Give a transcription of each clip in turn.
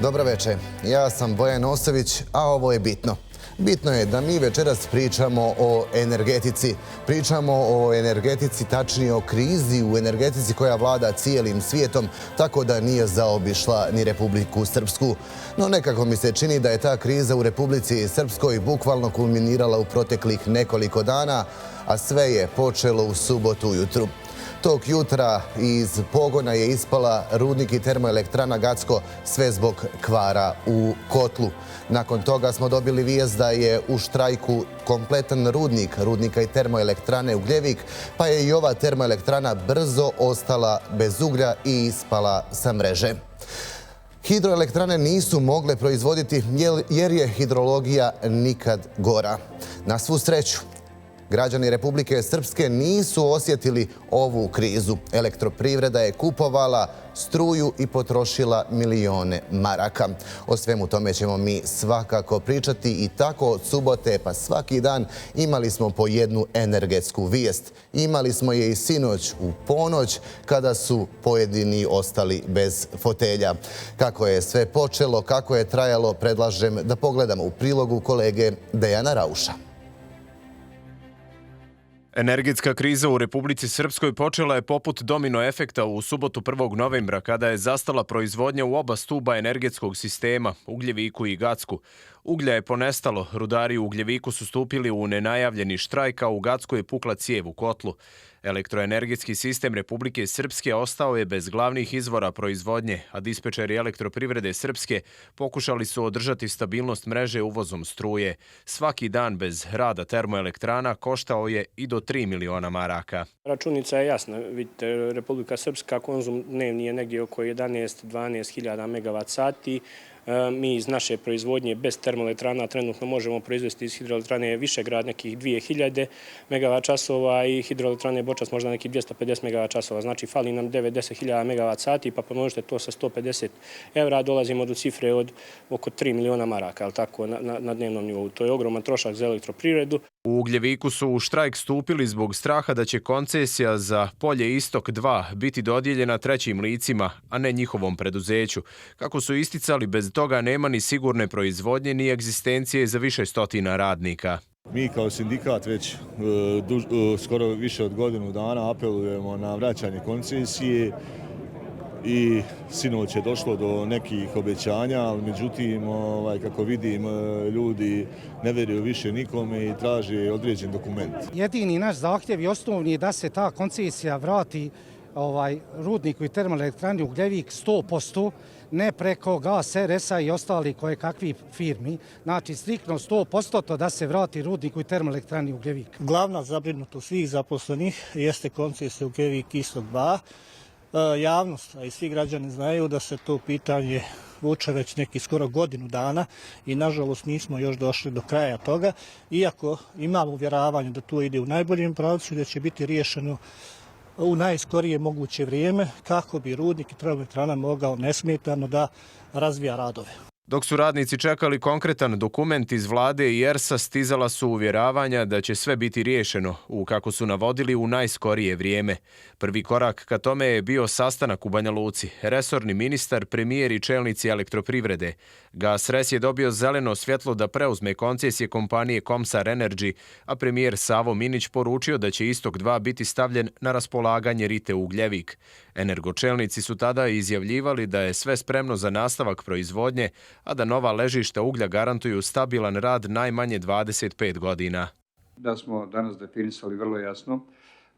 Dobro večer, ja sam Bojan Ostović, a ovo je Bitno. Bitno je da mi večeras pričamo o energetici. Pričamo o energetici, tačnije o krizi u energetici koja vlada cijelim svijetom, tako da nije zaobišla ni Republiku Srpsku. No nekako mi se čini da je ta kriza u Republici Srpskoj bukvalno kulminirala u proteklih nekoliko dana, a sve je počelo u subotu ujutru. Tog jutra iz pogona je ispala rudnik i termoelektrana Gacko, sve zbog kvara u kotlu. Nakon toga smo dobili vijest da je u štrajku kompletan rudnika i termoelektrane Ugljevik, pa je i ova termoelektrana brzo ostala bez uglja i ispala sa mreže. Hidroelektrane nisu mogle proizvoditi jer je hidrologija nikad gora. Na svu sreću, građani Republike Srpske nisu osjetili ovu krizu. Elektroprivreda je kupovala struju i potrošila milione maraka. O svemu tome ćemo mi svakako pričati i tako od subote pa svaki dan imali smo po jednu energetsku vijest. Imali smo je i sinoć u ponoć kada su pojedini ostali bez fotelja. Kako je sve počelo, kako je trajalo, predlažem da pogledamo u prilogu kolege Dejana Rauša. Energetska kriza u Republici Srpskoj počela je poput domino efekta u subotu 1. novembra kada je zastala proizvodnja u oba stuba energetskog sistema, Ugljeviku i Gacku. Uglja je ponestalo, rudari u Ugljeviku su stupili u nenajavljeni štrajk, a u Gacku je pukla cijev u kotlu. Elektroenergetski sistem Republike Srpske ostao je bez glavnih izvora proizvodnje, a dispečeri Elektroprivrede Srpske pokušali su održati stabilnost mreže uvozom struje. Svaki dan bez rada termoelektrana koštao je i do 3 miliona maraka. Računica je jasna. Vidite, Republika Srpska konzum dnevni je negdje oko 11-12 hiljada megavat sati. Mi iz naše proizvodnje bez termoelektrana trenutno možemo proizvesti iz hidroelektrane Višegrad nekih 2000 megavat časova i hidroelektrane Bočas možda nekih 250 megavat časova. Znači fali nam 90 hiljada megavat sati, pa pomnožite to sa 150 evra, dolazimo do cifre od oko 3 miliona maraka, ali tako, na dnevnom nivou. To je ogroman trošak za elektroprivredu. U Ugljeviku su u štrajk stupili zbog straha da će koncesija za polje Istok 2 biti dodijeljena trećim licima, a ne njihovom preduzeću. Kako su isticali, bez toga nema ni sigurne proizvodnje ni egzistencije za više stotina radnika. Mi kao sindikat već skoro više od godinu dana apelujemo na vraćanje koncesije i sinoć je došlo do nekih obećanja, ali međutim, kako vidim, ljudi ne vjeruju više nikome i traže određen dokument. Jedini naš zahtjev i osnovni je da se ta koncesija vrati rudniku i termoelektrani Ugljevik 100%, ne preko GAS, RS-a i ostali kakvih firmi. Znači, striktno 100% to da se vrati rudniku i termoelektrani Ugljevik. Glavna zabrinutost svih zaposlenih jeste koncesija Ugljevik Istok 2. Javnost, a i svi građani znaju da se to pitanje vuče već neki skoro godinu dana i nažalost nismo još došli do kraja toga, iako imamo uvjeravanje da to ide u najboljem pravcu i da će biti riješeno u najskorije moguće vrijeme kako bi rudnik i termoelektrana mogao nesmetano da razvija radove. Dok su radnici čekali konkretan dokument iz vlade i ERS-a, stizala su uvjeravanja da će sve biti riješeno, kako su navodili, u najskorije vrijeme. Prvi korak ka tome je bio sastanak u Banja Luci. Resorni ministar, premijer i čelnici Elektroprivrede. GAS RES je dobio zeleno svjetlo da preuzme koncesije kompanije Komsar Energy, a premijer Savo Minić poručio da će Istok 2 biti stavljen na raspolaganje Rite Ugljevik. Energočelnici su tada izjavljivali da je sve spremno za nastavak proizvodnje, a da nova ležišta uglja garantuju stabilan rad najmanje 25 godina. Da smo danas definisali vrlo jasno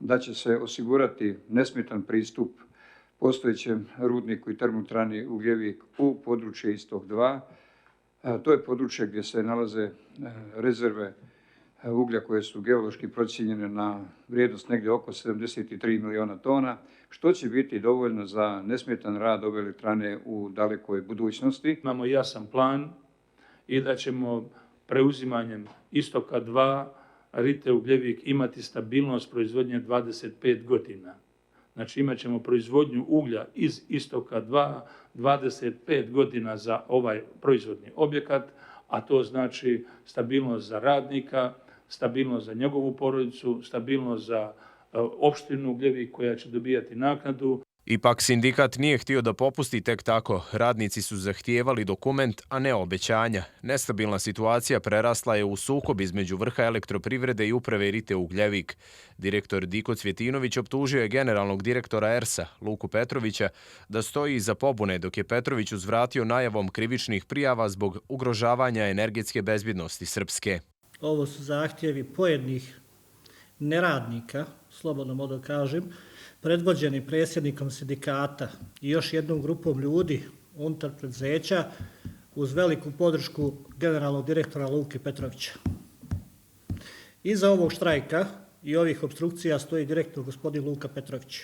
da će se osigurati nesmetan pristup postojećem rudniku i termoelektrani Ugljevik u područje Istok 2. To je područje gdje se nalaze rezerve uglja koje su geološki procijenjene na vrijednost negdje oko 73 miliona tona, što će biti dovoljno za nesmetan rad ove elektrane u dalekoj budućnosti. Imamo jasan plan i da ćemo preuzimanjem Istoka 2 Rite Ugljevik imati stabilnost proizvodnje 25 godina. Znači imat ćemo proizvodnju uglja iz Istoka 2 25 godina za ovaj proizvodni objekat, a to znači stabilnost za radnika, stabilnost za njegovu porodicu, stabilnost za opštinu Ugljevik koja će dobijati naknadu. Ipak sindikat nije htio da popusti tek tako. Radnici su zahtijevali dokument, a ne obećanja. Nestabilna situacija prerasla je u sukob između vrha elektroprivrede i uprave Rite Ugljevik. Direktor Diko Cvjetinović optužio je generalnog direktora ERS-a, Luku Petrovića, da stoji iza pobune, dok je Petrović uzvratio najavom krivičnih prijava zbog ugrožavanja energetske bezbjednosti Srpske. Ovo su zahtjevi pojednih neradnika, slobodno mogu kažem, predvođeni predsjednikom sindikata i još jednom grupom ljudi unutar preduzeća uz veliku podršku generalnog direktora Luke Petrovića. Iza ovog štrajka i ovih obstrukcija stoji direktor gospodin Luka Petrović.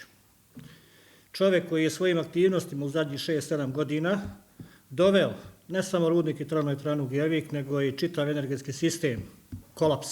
Čovjek koji je svojim aktivnostima u zadnjih 6-7 godina doveo ne samo rudnik i termoelektranu Ugljevik, nego i čitav energetski sistem, kolaps.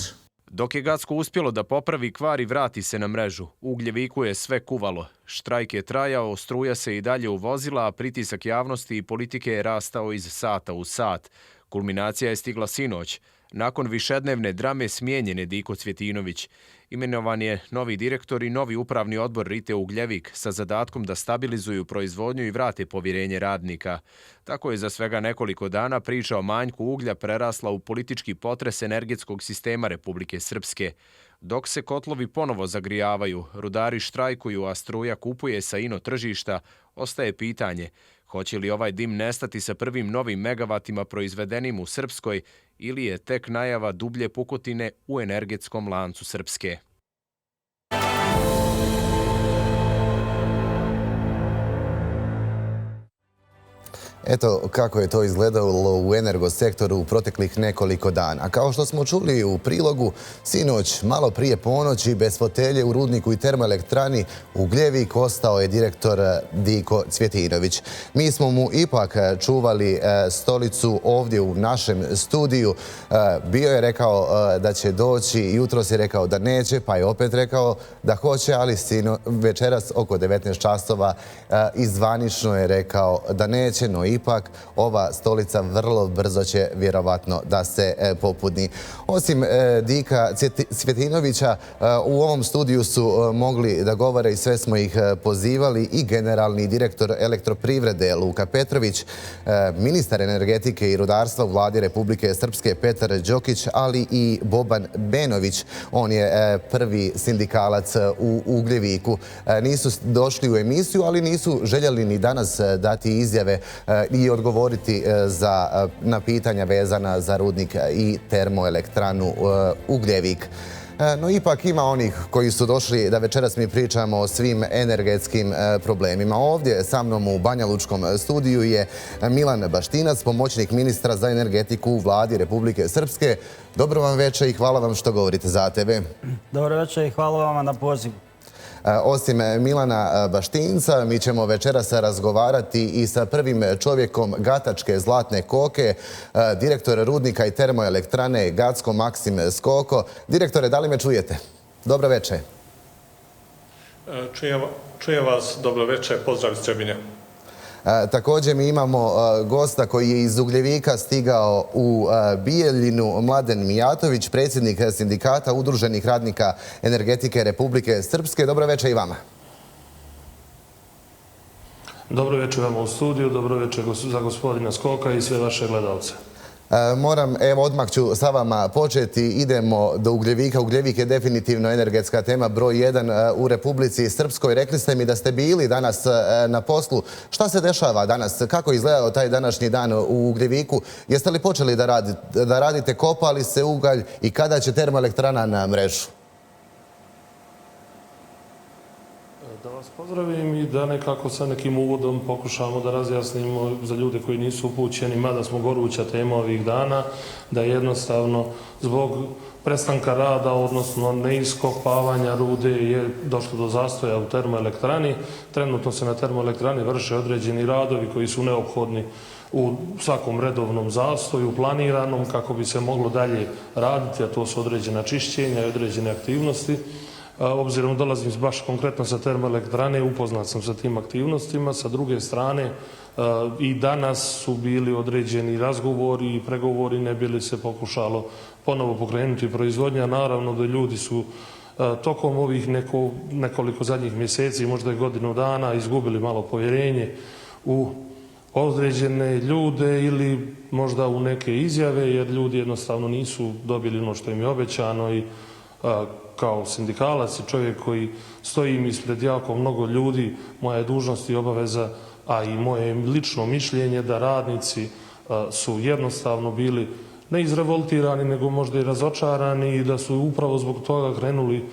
Dok je Gacko uspjelo da popravi kvar i vrati se na mrežu, u Ugljeviku je sve kuvalo. Štrajk je trajao, struja se i dalje uvozila, a pritisak javnosti i politike je rastao iz sata u sat. Kulminacija je stigla sinoć. Nakon višednevne drame smijenjen je Diko Cvjetinović. Imenovan je novi direktor i novi upravni odbor Rite Ugljevik sa zadatkom da stabilizuju proizvodnju i vrate povjerenje radnika. Tako je za svega nekoliko dana priča o manjku uglja prerasla u politički potres energetskog sistema Republike Srpske. Dok se kotlovi ponovo zagrijavaju, rudari štrajkuju, a struja kupuje sa ino tržišta, ostaje pitanje hoće li ovaj dim nestati sa prvim novim megavatima proizvedenim u Srpskoj ili je tek najava dublje pukotine u energetskom lancu Srpske. Eto kako je to izgledalo u energosektoru u proteklih nekoliko dana. Kao što smo čuli u prilogu, sinoć malo prije ponoći bez fotelje u rudniku i termoelektrani Ugljevik ostao je direktor Diko Cvjetinović. Mi smo mu ipak čuvali stolicu ovdje u našem studiju. Bio je rekao da će doći, jutros je rekao da neće, pa je opet rekao da hoće, ali večeras oko 19 časova izvanično je rekao da neće, no ipak ova stolica vrlo brzo će vjerovatno da se popuni. Osim Dika Cvjetinovića, u ovom studiju su mogli da govore i sve smo ih pozivali i generalni direktor elektroprivrede Luka Petrović, ministar energetike i rudarstva u vladi Republike Srpske Petar Đokić, ali i Boban Benović. On je prvi sindikalac u Ugljeviku. Nisu došli u emisiju, ali nisu željeli ni danas dati izjave i odgovoriti na pitanja vezana za rudnik i termoelektranu Ugljevik. No ipak ima onih koji su došli da večeras mi pričamo o svim energetskim problemima. Ovdje sa mnom u Banja Lučkom studiju je Milan Baštinac, pomoćnik ministra za energetiku u vladi Republike Srpske. Dobro vam večer i hvala vam što govorite za ATV. Dobro večer i hvala vam na pozivu. Osim Milana Baštinca, mi ćemo večeras razgovarati i sa prvim čovjekom Gatačke Zlatne koke, direktor rudnika i termoelektrane Gacko Maksim Skoko. Direktore, da li me čujete? Dobro večer. Čujem vas, dobro večer, pozdrav iz Trebinja. Također mi imamo gosta koji je iz Ugljevika stigao u Bijeljinu, Mladen Mijatović, predsjednik sindikata Udruženih radnika energetike Republike Srpske. Dobro večer i vama. Dobro večer vama u studiju, dobro večer za gospodina Skoka i sve vaše gledalce. Moram, evo odmah ću sa vama početi, idemo do Ugljevika. Ugljevik je definitivno energetska tema broj 1 u Republici Srpskoj. Rekli ste mi da ste bili danas na poslu. Šta se dešava danas? Kako je izgledao taj današnji dan u Ugljeviku? Jeste li počeli da radite, kopali se ugalj i kada će termoelektrana na mrežu? Da vas pozdravim i da nekako sa nekim uvodom pokušamo da razjasnimo za ljude koji nisu upućeni, mada smo goruća tema ovih dana, da jednostavno zbog prestanka rada, odnosno neiskopavanja rude je došlo do zastoja u termoelektrani. Trenutno se na termoelektrani vrše određeni radovi koji su neophodni u svakom redovnom zastoju, planiranom, kako bi se moglo dalje raditi, a to su određena čišćenja i određene aktivnosti. Obzirom dolazim baš konkretno sa termoelektrane, upoznat sam sa tim aktivnostima. Sa druge strane, i danas su bili određeni razgovori i pregovori, ne bi li se pokušalo ponovo pokrenuti proizvodnja. Naravno da ljudi su tokom ovih nekoliko zadnjih mjeseci, možda i godinu dana, izgubili malo povjerenje u određene ljude ili možda u neke izjave, jer ljudi jednostavno nisu dobili ono što im je obećano i kao sindikalac i čovjek koji stojim ispred jako mnogo ljudi, moja je dužnost i obaveza, a i moje lično mišljenje da radnici su jednostavno bili ne izrevoltirani, nego možda i razočarani i da su upravo zbog toga krenuli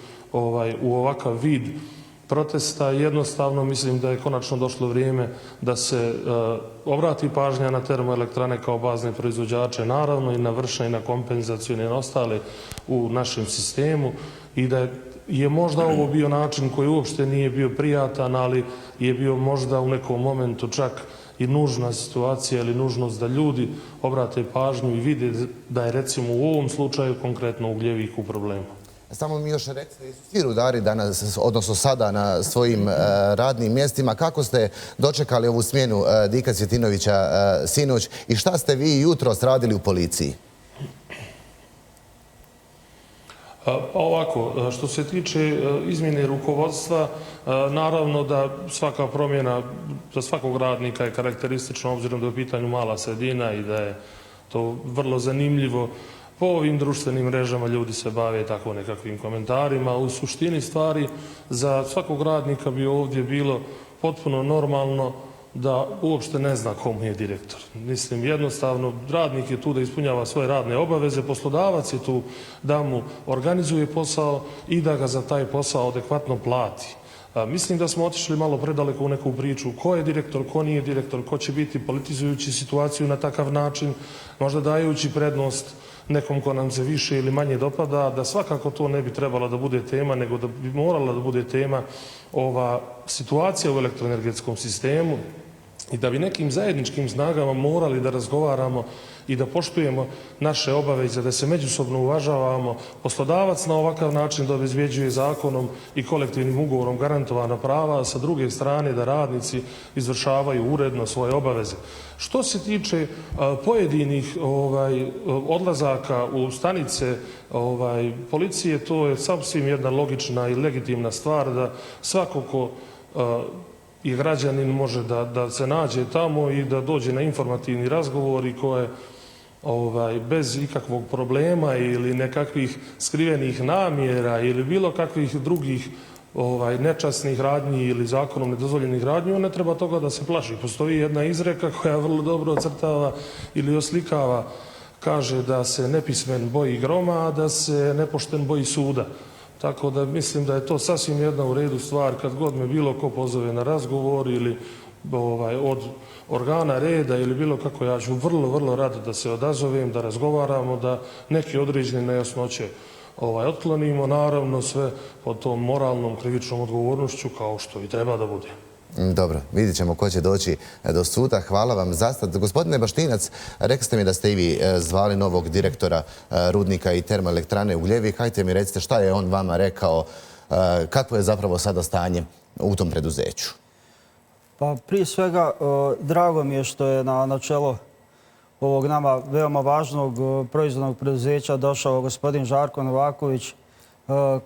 u ovakav vid protesta. Jednostavno mislim da je konačno došlo vrijeme da se obrati pažnja na termoelektrane kao bazne proizvođače, naravno i na vršne i na kompenzacione i na ostale u našem sistemu, i da je možda ovo bio način koji uopšte nije bio prijatan, ali je bio možda u nekom momentu čak i nužna situacija ili nužnost da ljudi obrate pažnju i vide da je recimo u ovom slučaju konkretno Ugljevik u problemu. Samo mi još recite, su svi rudari danas, odnosno sada na svojim radnim mjestima. Kako ste dočekali ovu smjenu Dika Cvjetinovića sinoć i šta ste vi jutros radili u policiji? Ovako, što se tiče izmjene rukovodstva, naravno da svaka promjena za svakog radnika je karakteristična, obzirom da je u pitanju mala sredina i da je to vrlo zanimljivo. Po ovim društvenim mrežama ljudi se bave tako nekakvim komentarima. U suštini stvari za svakog radnika bi ovdje bilo potpuno normalno da uopšte ne zna komu je direktor. Mislim, jednostavno, radnik je tu da ispunjava svoje radne obaveze, poslodavac je tu da mu organizuje posao i da ga za taj posao adekvatno plati. Mislim da smo otišli malo predaleko u neku priču ko je direktor, ko nije direktor, ko će biti, politizujući situaciju na takav način, možda dajući prednost nekom ko nam se više ili manje dopada, da svakako to ne bi trebala da bude tema, nego da bi morala da bude tema ova situacija u elektroenergetskom sistemu i da bi nekim zajedničkim snagama morali da razgovaramo i da poštujemo naše obaveze, da se međusobno uvažavamo. Poslodavac na ovakav način da obezbjeđuje zakonom i kolektivnim ugovorom garantovana prava, a sa druge strane da radnici izvršavaju uredno svoje obaveze. Što se tiče pojedinih odlazaka u stanice policije, to je sasvim jedna logična i legitimna stvar da svako ko i građanin može da se nađe tamo i da dođe na informativni razgovor i ko je bez ikakvog problema ili nekakvih skrivenih namjera ili bilo kakvih drugih nečasnih radnji ili zakonom nedozvoljenih radnji, on ne treba toga da se plaši. Postoji jedna izreka koja vrlo dobro ocrtava ili oslikava, kaže da se nepismen boji groma, a da se nepošten boji suda. Tako da mislim da je to sasvim jedna u redu stvar kad god me bilo ko pozove na razgovor ili od organa reda ili bilo kako, ja ću vrlo, vrlo rado da se odazovem, da razgovaramo, da neke određene nejasnoće otklonimo, naravno sve pod tom moralnom krivičnom odgovornošću kao što i treba da bude. Dobro, vidjet ćemo ko će doći do suda. Hvala vam za sad. Gospodine Baštinac, rekli ste mi da ste i vi zvali novog direktora rudnika i termoelektrane Ugljevik. Hajte mi recite šta je on vama rekao, kakvo je zapravo sada stanje u tom preduzeću? Pa prije svega, drago mi je što je na čelo ovog nama veoma važnog proizvodnog preduzeća došao gospodin Žarko Novaković,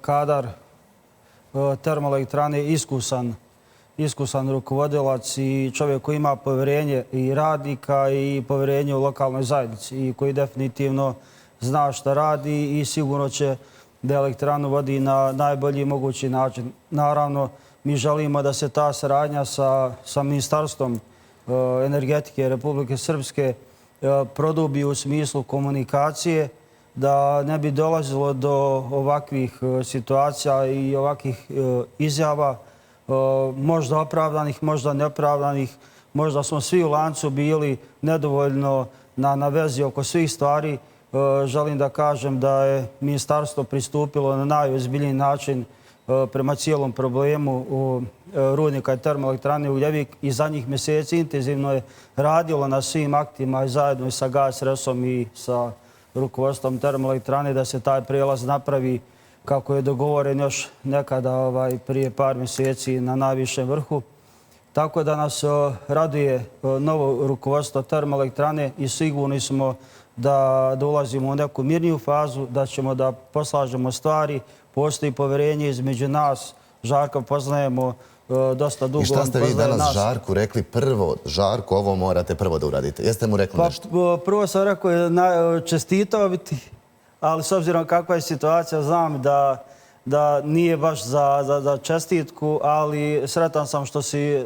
kadar termoelektrane, iskusan rukovodilac i čovjek koji ima povjerenje i radnika i povjerenje u lokalnoj zajednici i koji definitivno zna šta radi i sigurno će da elektranu vodi na najbolji mogući način. Naravno, mi želimo da se ta saradnja sa Ministarstvom energetike Republike Srpske produbi u smislu komunikacije, da ne bi dolazilo do ovakvih situacija i ovakvih izjava, možda opravdanih, možda neopravdanih, možda smo svi u lancu bili nedovoljno na vezi oko svih stvari. Želim da kažem da je ministarstvo pristupilo na najozbiljniji način prema cijelom problemu rudnika i termoelektrane Ugljevik i zadnjih mjeseci intenzivno je radilo na svim aktima zajedno i sa GAS-Resom i sa rukovodstvom termoelektrane da se taj prijelaz napravi kako je dogovoren još nekada prije par mjeseci na najvišem vrhu. Tako da nas raduje novo rukovodstvo termoelektrane i sigurni smo da ulazimo u neku mirniju fazu, da ćemo da poslažemo stvari. Postoji povjerenje između nas. Žarka poznajemo dosta dugo. I šta ste vi danas Žarku rekli prvo? Žarku, ovo morate prvo da uradite. Jeste mu rekli nešto? Prvo sam rekao, čestitao bi ti, ali s obzirom kakva je situacija, znam da nije baš za čestitku, ali sretan sam što si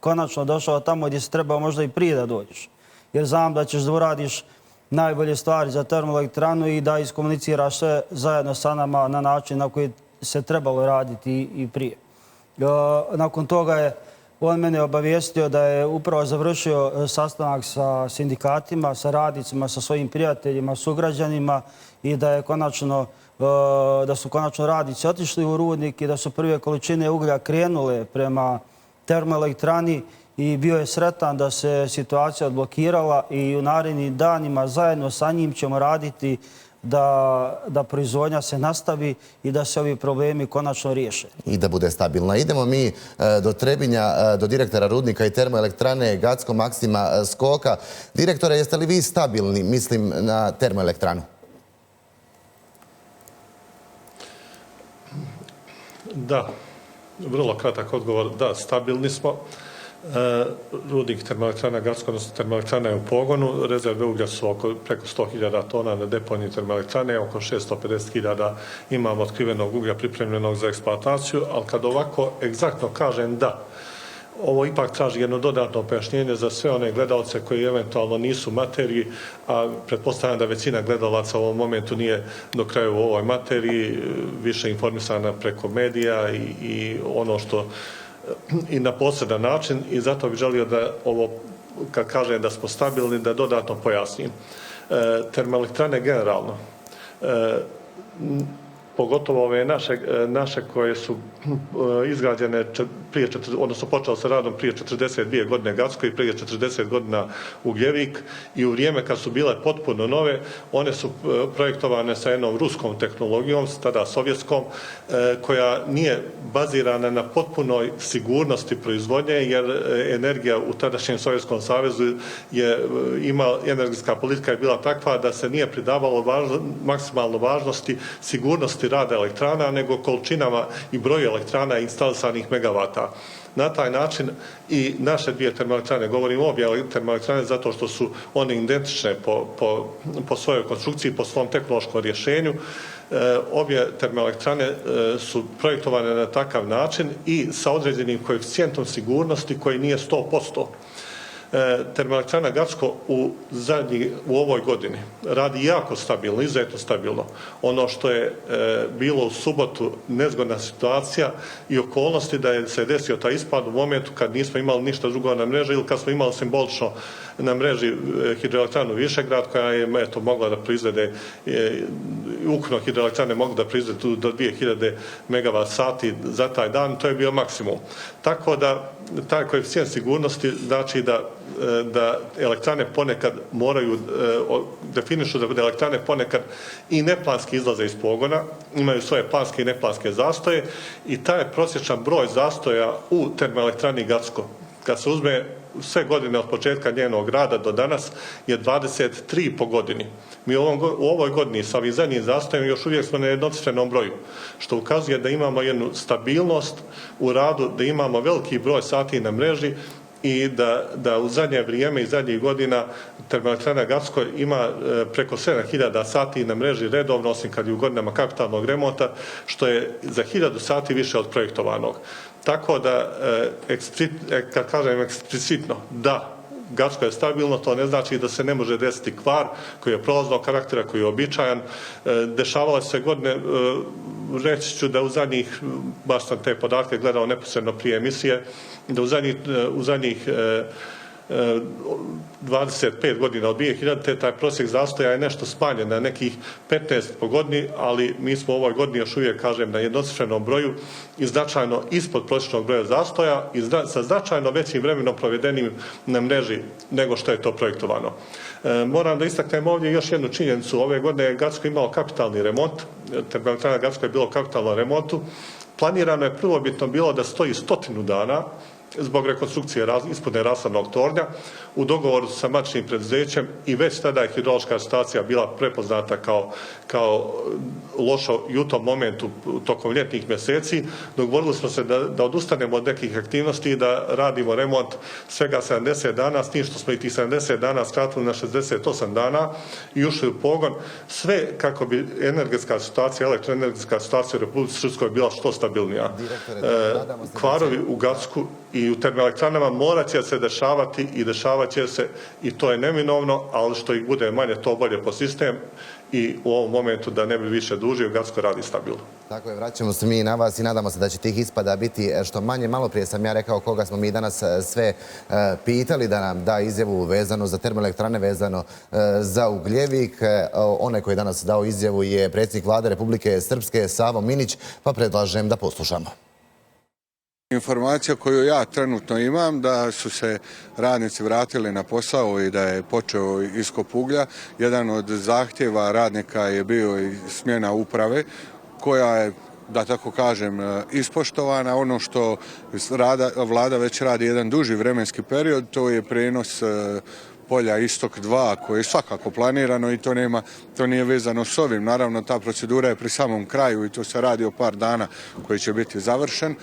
konačno došao tamo gdje si trebao možda i prije da dođeš. Jer znam da ćeš da uradiš najbolje stvari za termoelektranu i da iskomuniciraš sve zajedno sa nama na način na koji se trebalo raditi i prije. Nakon toga je on mene obavijestio da je upravo završio sastanak sa sindikatima, sa radnicima, sa svojim prijateljima, sugrađanima i da su konačno radnici otišli u rudnik i da su prve količine uglja krenule prema termoelektrani i bio je sretan da se situacija odblokirala i u narednim danima zajedno sa njim ćemo raditi da proizvodnja se nastavi i da se ovi problemi konačno riješe. I da bude stabilna. Idemo mi do Trebinja, do direktora rudnika i termoelektrane Gacko Maksima Skoka. Direktore, jeste li vi stabilni, mislim, na termoelektranu? Da, vrlo kratak odgovor. Da, stabilni smo. Rudnik termoelektrana Gacko, odnosno termoelektrana je u pogonu. Rezerve uglja su preko 100.000 tona na deponiji termoelektrane, oko 650.000 imamo otkrivenog uglja pripremljenog za eksploataciju, ali kad ovako egzaktno kažem da, ovo ipak traži jedno dodatno pojašnjenje za sve one gledalce koji eventualno nisu u materiji, a pretpostavljam da većina gledalaca u ovom momentu nije do kraja u ovoj materiji, više informisana preko medija i ono što i na posredan način i zato bih želio da ovo, kad kažem da smo stabilni, da dodatno pojasnim. Termoelektrane generalno, pogotovo ove naše koje su izgrađene prije, odnosno počelo sa radom prije 42 godine Gacko i prije 40 godina Ugljevik i u vrijeme kad su bile potpuno nove, one su projektovane sa jednom ruskom tehnologijom, tada sovjetskom, koja nije bazirana na potpunoj sigurnosti proizvodnje, jer energija u tadašnjem Sovjetskom savezu energetska politika je bila takva da se nije pridavalo maksimalno važnosti sigurnosti rada elektrana, nego količinama i broju elektrana instalisanih megavata. Na taj način i naše dvije termoelektrane, govorim obje termoelektrane zato što su one identične po svojoj konstrukciji, po svom tehnološkom rješenju, obje termoelektrane su projektovane na takav način i sa određenim koeficijentom sigurnosti koji nije 100%. Termoelektrana Gacko u ovoj godini radi jako stabilno, izuzetno stabilno. Ono što je bilo u subotu nezgodna situacija i okolnosti da se desio taj ispad u momentu kad nismo imali ništa drugo na mreži ili kad smo imali simbolično na mreži hidroelektranu Višegrad koja je mogla da proizvede, ukupno hidroelektrane mogu da proizvede do 2000 megavat sati za taj dan, to je bio maksimum. Tako da taj koeficijent sigurnosti znači da elektrane ponekad moraju, definišu da elektrane ponekad i neplanski izlaze iz pogona, imaju svoje planske i neplanske zastoje i taj prosječan broj zastoja u termoelektrani Gacko, kad se uzme sve godine od početka njenog rada do danas, je 23 po godini. Mi u ovoj godini sa ovim zadnjim zastojem još uvijek smo na jednocifrenom broju, što ukazuje da imamo jednu stabilnost u radu, da imamo veliki broj sati na mreži i da u zadnje vrijeme i zadnjih godina termoelektrana Gacko ima preko 7000 sati na mreži redovno, osim kad je u godinama kapitalnog remonta, što je za 1000 sati više od projektovanog. Tako da, kad kažem eksplicitno, da, Gacko je stabilno, to ne znači da se ne može desiti kvar koji je prolaznog karaktera, koji je običajan. Dešavale se godine, reći ću da u zadnjih, baš sam te podatke gledao neposredno prije emisije, da u zadnjih 25 godina od 2000. taj prosjek zastoja je nešto smanjen na nekih 15 po godini, ali mi smo u ovoj godini još uvijek, kažem, na jednocifrenom broju i značajno ispod prosječnog broja zastoja i sa značajno većim vremenom provedenim na mreži nego što je to projektovano. Moram da istaknem ovdje još jednu činjenicu. Ove godine je Gacko imao kapitalni remont, termoelektrana Gacko je bilo u kapitalnom remontu. Planirano je prvobitno bilo da stoji 100 dana, zbog rekonstrukcije ispodne rashladnog tornja u dogovoru sa matičnim preduzećem i već tada je hidrološka situacija bila prepoznata kao loša i u tom momentu tokom ljetnih mjeseci. Dogovorili smo se da odustanemo od nekih aktivnosti i da radimo remont svega 70 dana, s tim što smo i tih 70 dana skratili na 68 dana i ušli u pogon. Sve kako bi energetska situacija, elektroenergetska situacija u Republici Srpskoj bila što stabilnija. Kvarovi u Gacku i u termoelektranama morat će se dešavati i dešavat će se i to je neminovno, ali što ih bude manje, to bolje po sistem i u ovom momentu da ne bi više dužio, Gacko radi stabilno. Tako je, vraćamo se mi na vas i nadamo se da će tih ispada biti što manje. Malo prije sam ja rekao koga smo mi danas sve pitali da nam da izjavu vezano za termoelektrane, vezano za ugljevik. Onaj koji je danas dao izjavu je predsjednik Vlade Republike Srpske Savo Minić, pa predlažem da poslušamo. Informacija koju ja trenutno imam da su se radnici vratili na posao i da je počeo iskop uglja. Jedan od zahtjeva radnika je bio i smjena uprave koja je, da tako kažem, ispoštovana. Ono što vlada već radi jedan duži vremenski period, to je prenos polja Istok 2 koje je svakako planirano i to nije vezano s ovim. Naravno, ta procedura je pri samom kraju i to se radi o par dana koji će biti završen.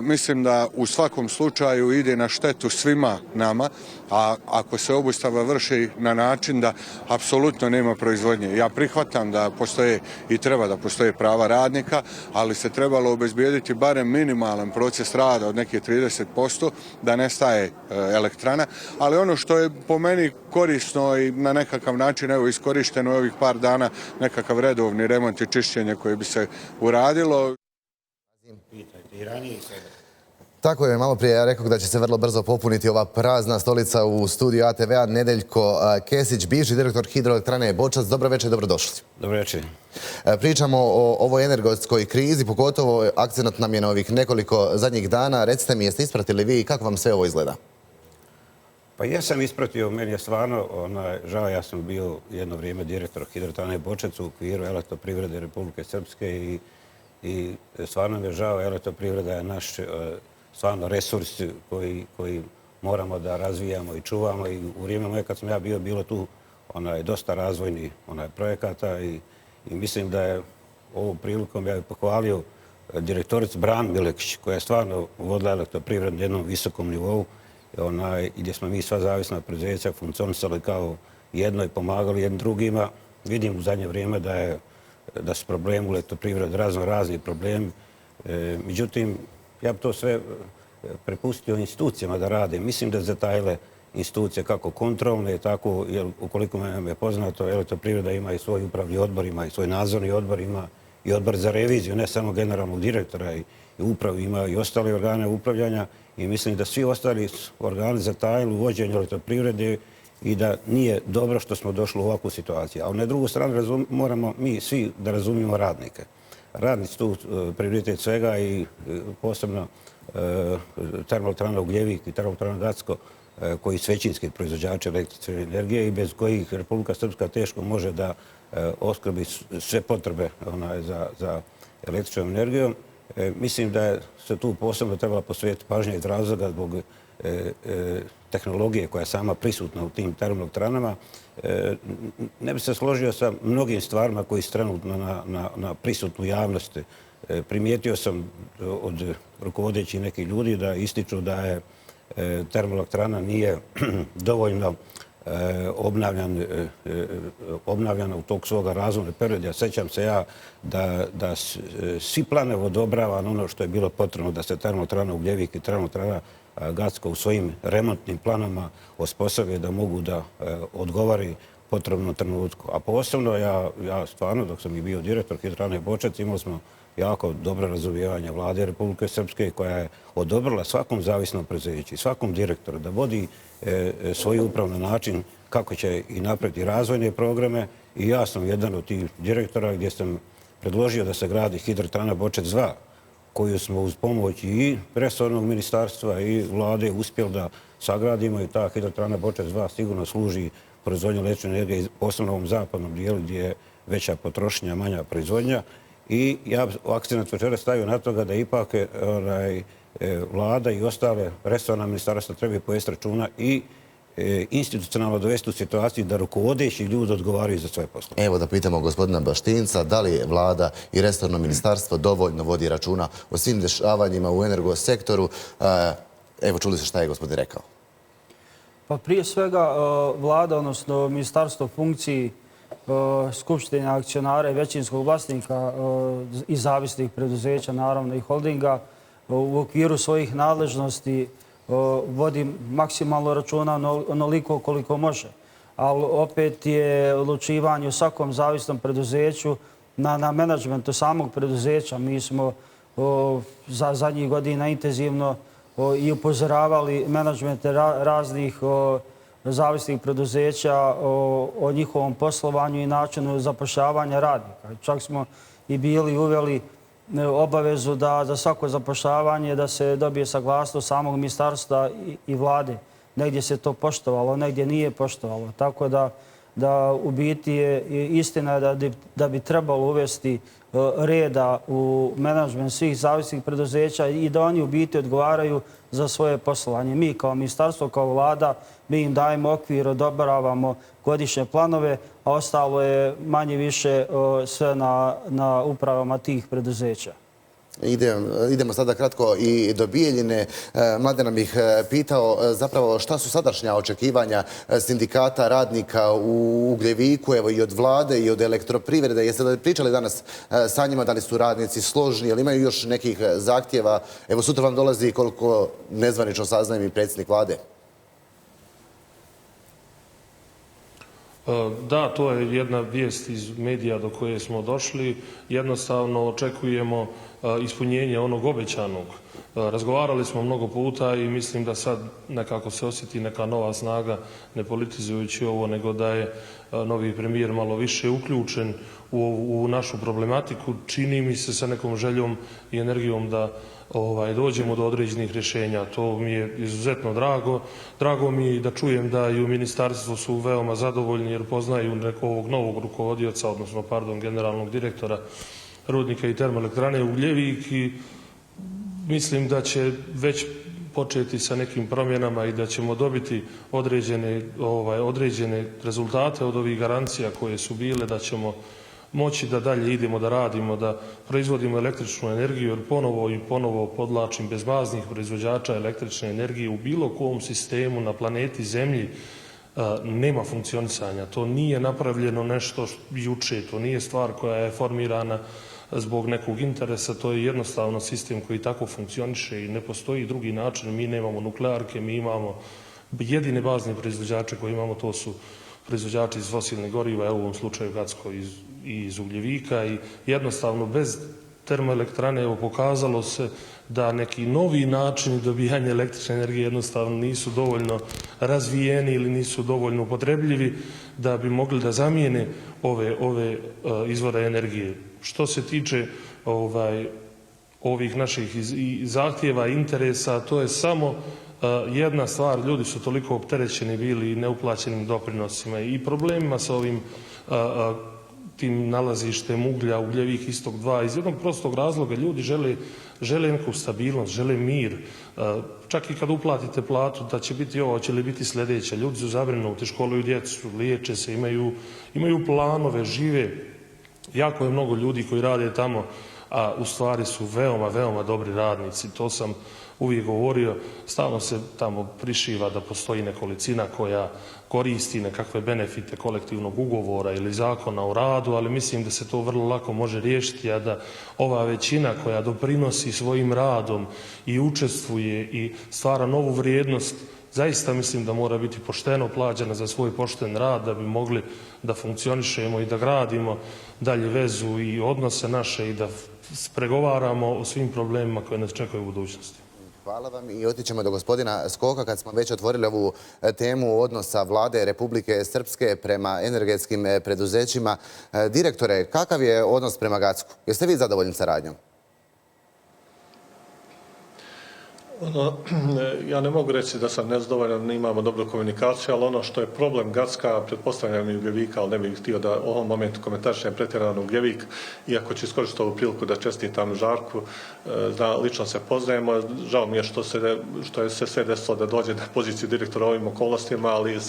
Mislim da u svakom slučaju ide na štetu svima nama, a ako se obustava vrši na način da apsolutno nema proizvodnje. Ja prihvatam da postoje i treba da postoje prava radnika, ali se trebalo obezbijediti barem minimalan proces rada od nekih 30% da nestaje elektrana, ali ono što je po meni korisno i na nekakav način iskorišteno je ovih par dana nekakav redovni remont i čišćenje koje bi se uradilo. Tako je, malo prije ja rekao da će se vrlo brzo popuniti ova prazna stolica u studiju ATV-a. Nedeljko Kesić, bivši direktor hidroelektrane Bočac. Dobro večer i dobrodošli. Dobro večer. Pričamo o ovoj energetskoj krizi, pogotovo akcenat nam je na ovih nekoliko zadnjih dana. Recite mi, jeste ispratili vi i kako vam sve ovo izgleda? Pa ja sam ispratio, meni je stvarno žao, ja sam bio jedno vrijeme direktor hidroelektrane Bočac u okviru Elektroprivrede Republike Srpske i stvarno mi je žao, elektroprivreda je naš stvarno resurs koji moramo da razvijamo i čuvamo i u vrijeme moje kad sam ja bio, bilo tu dosta razvojnih projekata i mislim da je ovom prilikom ja bih pohvalio direktoricu Branu Milekić koja je stvarno vodila elektroprivredu na jednom visokom nivou i gdje smo mi sva zavisna preduzeća funkcionisali kao jedno i pomagali jednim drugima. Vidim u zadnje vrijeme da su problemi u elektroprivredi razni problemi. Međutim, ja bi to sve prepustio institucijama da rade. Mislim da zatajile institucije kako kontrolne, tako, jer ukoliko me je poznato, elektroprivreda ima i svoj upravni odbor, ima i svoj nadzorni odbor, ima i odbor za reviziju, ne samo generalnog direktora i upravu, ima i ostale organe upravljanja i mislim da svi ostali organi zatajili u vođenju elektroprivrede i da nije dobro što smo došli u ovakvu situaciju. A na drugu stranu moramo mi svi da razumijemo radnike. Radnici tu prioritet svega i posebno termoelektrana Ugljevik i termoelektrana Gacko koji su većinski proizvođači električne energije i bez kojih Republika Srpska teško može da oskrbi sve potrebe za električnom energijom. Mislim da se tu posebno trebala posvetiti pažnje iz razloga zbog tehnologije koja je sama prisutna u tim termoelektranama. Ne bi se složio sa mnogim stvarima koji su trenutno na prisutnu javnosti. Primijetio sam od rukovodećih nekih ljudi da ističu da je termoelektrana nije dovoljno obnavljana u tog svoga razvojnog perioda. Ja sećam se ja da svi planovi odobravano ono što je bilo potrebno da se termoelektrana Ugljevik i termoelektrana Gacko u svojim remontnim planama osposobe da mogu da odgovori potrebnom trenutku. A posebno ja stvarno dok sam i bio direktor hidroelektrane Bočac imali smo jako dobro razumijevanje Vlade Republike Srpske koja je odobrila svakom zavisnom preduzeću i svakom direktoru da vodi svoj uprav na način kako će i napraviti razvojne programe i ja sam jedan od tih direktora gdje sam predložio da se gradi hidroelektrana Bočac 2 koju smo uz pomoć i resornog ministarstva i vlade uspjeli da sagradimo i ta hidroelektrana Bočac 2 sigurno služi proizvodnju električne energije posebno u ovom zapadnom dijelu gdje je veća potrošnja, manja proizvodnja. I ja akcent večera stavio na toga da ipak vlada i ostale resorna ministarstva trebaju povesti računa i institucionalno dovesti u situaciju da rukovodeći ljudi odgovaraju za svoje poslove. Evo da pitamo gospodina Baštinca, da li vlada i resorno ministarstvo dovoljno vodi računa o svim dešavanjima u energosektoru? Evo, čuli se šta je gospodin rekao. Pa prije svega vlada, odnosno ministarstvo funkciji skupštine akcionara i većinskog vlasnika i zavisnih preduzeća, naravno i holdinga, u okviru svojih nadležnosti vodi maksimalno računa onoliko koliko može. Ali opet je odlučivanje u svakom zavisnom preduzeću na menadžmentu samog preduzeća. Mi smo za zadnjih godina intenzivno i upozoravali menadžmente raznih zavisnih preduzeća o njihovom poslovanju i načinu zapošljavanja radnika. Čak smo i bili uveli obavezu da za svako zapošljavanje da se dobije saglasnost samog ministarstva i vlade. Negdje se to poštovalo, negdje nije poštovalo. Tako da u biti je istina da bi trebalo uvesti reda u menadžment svih zavisnih preduzeća i da oni u biti odgovaraju za svoje poslovanje. Mi kao ministarstvo, kao vlada, mi im dajemo okvir, odobravamo godišnje planove, a ostalo je manje više sve na upravama tih preduzeća. Idemo sada kratko i do Bijeljine. Mladena bih pitao zapravo šta su sadašnja očekivanja sindikata radnika u Ugljeviku, evo i od vlade i od elektroprivrede. Jeste li pričali danas sa njima, da li su radnici složni, ali imaju još nekih zahtjeva? Evo sutra vam dolazi, koliko nezvanično saznajem, i predsjednik vlade. Da, to je jedna vijest iz medija do koje smo došli. Jednostavno očekujemo ispunjenje onog obećanog. Razgovarali smo mnogo puta i mislim da sad nekako se osjeti neka nova snaga, ne politizujući ovo, nego da je novi premijer malo više uključen u našu problematiku. Čini mi se sa nekom željom i energijom da dođemo do određenih rješenja. To mi je izuzetno drago. Drago mi je i da čujem da i u ministarstvu su veoma zadovoljni jer poznaju ovog novog rukovodioca, odnosno, generalnog direktora rudnika i termoelektrane Ugljevik i mislim da će već početi sa nekim promjenama i da ćemo dobiti određene rezultate od ovih garancija koje su bile, da ćemo moći da dalje idemo, da radimo, da proizvodimo električnu energiju, jer ponovo podlačim, bez baznih proizvođača električne energije u bilo kom sistemu na planeti Zemlji nema funkcionisanja. To nije napravljeno nešto juče, to nije stvar koja je formirana zbog nekog interesa, to je jednostavno sistem koji tako funkcioniše i ne postoji drugi način. Mi nemamo nuklearke, mi imamo jedine bazne proizvođače koje imamo, to su proizvođači iz fosilnih goriva, evo u ovom slučaju Gacko iz Ugljevika i jednostavno bez termoelektrane evo pokazalo se da neki novi načini dobijanja električne energije jednostavno nisu dovoljno razvijeni ili nisu dovoljno upotrebljivi da bi mogli da zamijene ove izvore energije. Što se tiče ovih naših zahtjeva i interesa, to je samo jedna stvar, ljudi su toliko opterećeni bili neuplaćenim doprinosima i problemima sa ovim tim nalazištem uglja, Ugljevik Istok 2, iz jednog prostog razloga ljudi žele neku stabilnost, žele mir. Čak i kad uplatite platu da će biti ovo, će li biti sljedeća. Ljudi su zabrinuti, školuju djecu, liječe se, imaju planove, žive. Jako je mnogo ljudi koji rade tamo, a u stvari su veoma, veoma dobri radnici. To sam uvijek govorio, stalno se tamo prišiva da postoji nekolicina koja koristi nekakve benefite kolektivnog ugovora ili zakona o radu, ali mislim da se to vrlo lako može riješiti, a da ova većina koja doprinosi svojim radom i učestvuje i stvara novu vrijednost, zaista mislim da mora biti pošteno plaćena za svoj pošten rad da bi mogli da funkcionišemo i da gradimo dalje vezu i odnose naše i da pregovaramo o svim problemima koje nas čekaju u budućnosti. Hvala vam i otićemo do gospodina Skoka kad smo već otvorili ovu temu odnosa vlade Republike Srpske prema energetskim preduzećima. Direktore, kakav je odnos prema Gacku? Jeste vi zadovoljni saradnjom? Ja ne mogu reći da sam nezadovoljan, imamo dobru komunikaciju, ali ono što je problem Gacka, pretpostavljam i Ugljevika, ali ne bih htio da u ovom momentu komentarišem pretjerano Ugljevik, iako ću iskoristiti ovu priliku da čestitam Žarku, lično se poznajemo, žao mi je što je se sve desilo da dođe na poziciju direktora ovim okolnostima, ali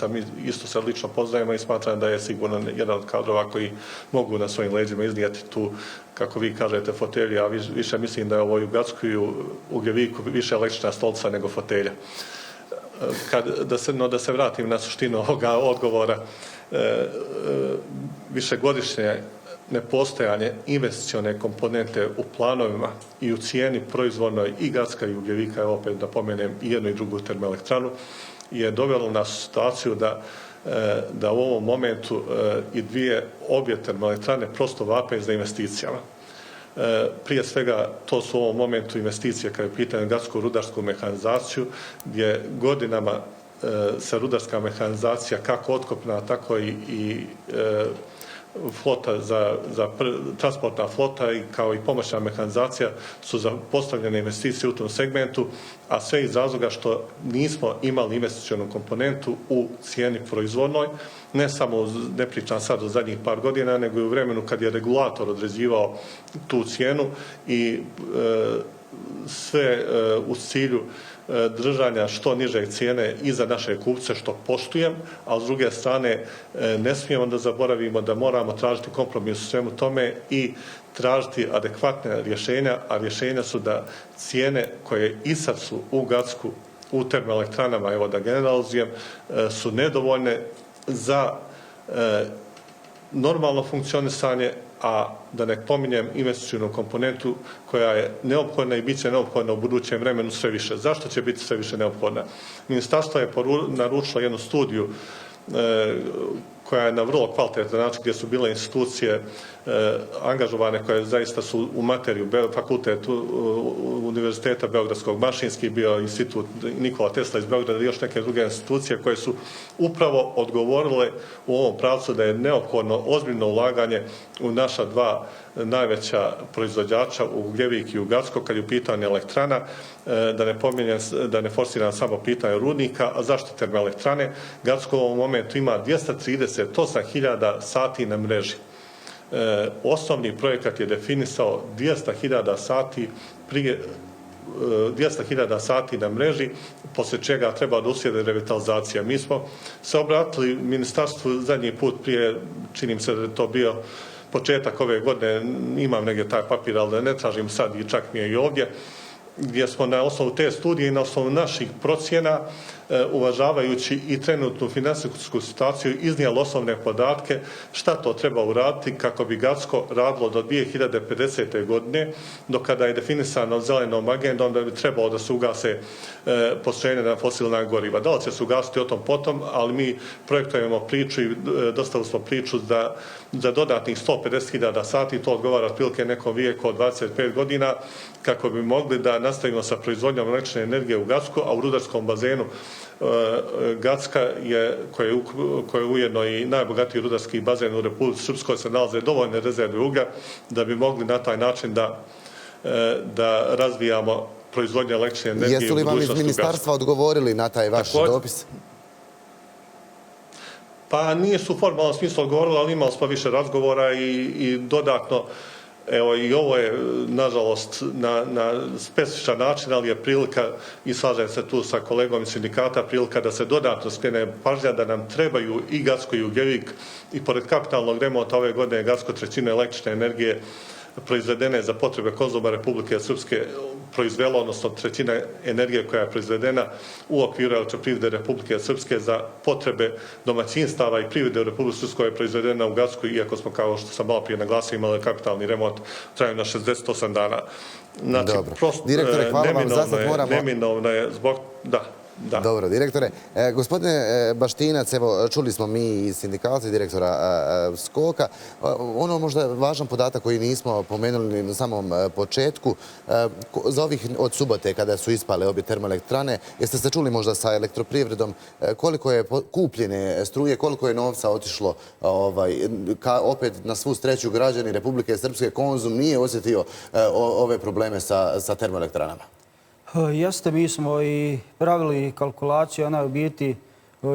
isto se lično poznajemo i smatram da je sigurno jedan od kadrova koji mogu na svojim leđima iznijeti tu, kako vi kažete, fotelju, a više mislim da je ovo i u Gacku i u Ugljeviku više električna stolica nego fotelja. Da se vratim na suštinu ovoga odgovora, višegodišnje nepostojanje investicione komponente u planovima i u cijeni proizvodnoj i Gacka i Ugljevika, evo opet da pomenem i jednu i drugu termoelektranu, je dovelo nas u situaciju da u ovom momentu i obje termoelektrane prosto vape za investicijama. Prije svega, to su u ovom momentu investicije kada je pitanje Gatsku rudarsku mehanizaciju, gdje godinama se rudarska mehanizacija, kako otkopna, tako i flota transportna flota kao i pomoćna mehanizacija su postavljene investicije u tom segmentu, a sve iz razloga što nismo imali investicionu komponentu u cijeni proizvodnoj, ne pričam sad o zadnjih par godina, nego i u vremenu kad je regulator određivao tu cijenu i sve u cilju držanja što niže cijene i za naše kupce, što poštujem, a s druge strane ne smijemo da zaboravimo da moramo tražiti kompromis u svemu tome i tražiti adekvatne rješenja, a rješenja su da cijene koje i sad su u Gacku, u termoelektranama, evo da generalizujem, su nedovoljne za normalno funkcionisanje, a da ne pominjem investicijnu komponentu koja je neophodna i bit će neophodna u budućem vremenu sve više. Zašto će biti sve više neophodna? Ministarstvo je naručilo jednu studiju koja je na vrlo kvalitetan način, gdje su bile institucije angažovane koje zaista su u materiju, fakultet Univerziteta Beogradskog, Mašinski, bio institut Nikola Tesla iz Beograda i još neke druge institucije koje su upravo odgovorile u ovom pravcu da je neophodno ozbiljno ulaganje u naša dva najveća proizvođača, u Ugljevik i u Gacko, kad je u pitanju elektrana, da ne forsiram samo pitanje rudnika, a zašto termoelektrane? Gacko u ovom momentu ima 238.000 sati na mreži. Osnovni projekat je definisao 200.000 sati na mreži, poslije čega treba da uslijede revitalizacija. Mi smo se obratili ministarstvu zadnji put prije, čini mi se da je to bio početak ove godine, imam negdje taj papir, ali da ne tražim sad i čak mi je i ovdje, gdje smo na osnovu te studije i na osnovu naših procjena, uvažavajući i trenutnu finansijsku situaciju, iznijeli osnovne podatke šta to treba uraditi kako bi Gacko radilo do 2050. godine, do kada je definisano zelenom agendom da bi trebalo da se ugase postrojenja na fosilna goriva. Da li će se ugasiti o tom potom, ali mi projektujemo priču i dostavili smo priču za dodatnih 150.000 sati, to odgovara otprilike nekom vijeku od 25 godina, kako bi mogli da nastavimo sa proizvodnjom električne energije u Gacku, a u rudarskom bazenu Gacka koja je ujedno i najbogatiji rudarski bazen u Republici Srpskoj, se nalaze dovoljne rezerve uglja da bi mogli na taj način da razvijamo proizvodnju električne energije u budućnosti u Gacku. Jesu li vam iz ministarstva odgovorili na taj vaš dopis? Pa nisu u formalnom smislu odgovorili, ali imali smo više razgovora i dodatno. Evo i ovo je, nažalost, na specifičan način, ali je prilika, i slažem se tu sa kolegom iz sindikata, prilika da se dodatno skrene pažnja da nam trebaju i Gacko i Ugljevik, i pored kapitalnog remonta ove godine Gacko trećine električne energije proizvedene za potrebe konzuma Republike Srpske proizvelo, odnosno trećina energije koja je proizvedena u okviru elektroprivrede Republike Srpske za potrebe domaćinstava i privrede u Republike Srpskoj je proizvedena u Gacku, iako smo, kao što sam malo prije naglasio, imali kapitalni remont trajao na 68 dana. Znači, prosto neminovno je zbog... Da. Dobro, direktore. Gospodine Baštinac, evo, čuli smo mi iz sindikata i direktora Skoka. Ono možda važan podatak koji nismo pomenuli na samom početku, za ovih od subote kada su ispale obje termoelektrane, jeste se čuli možda sa elektroprivredom koliko je kupljene struje, koliko je novca otišlo, opet na svu sreću građani Republike Srpske, Konzum nije osjetio ove probleme sa termoelektranama? Jeste, mi smo i pravili kalkulaciju, ona je u biti,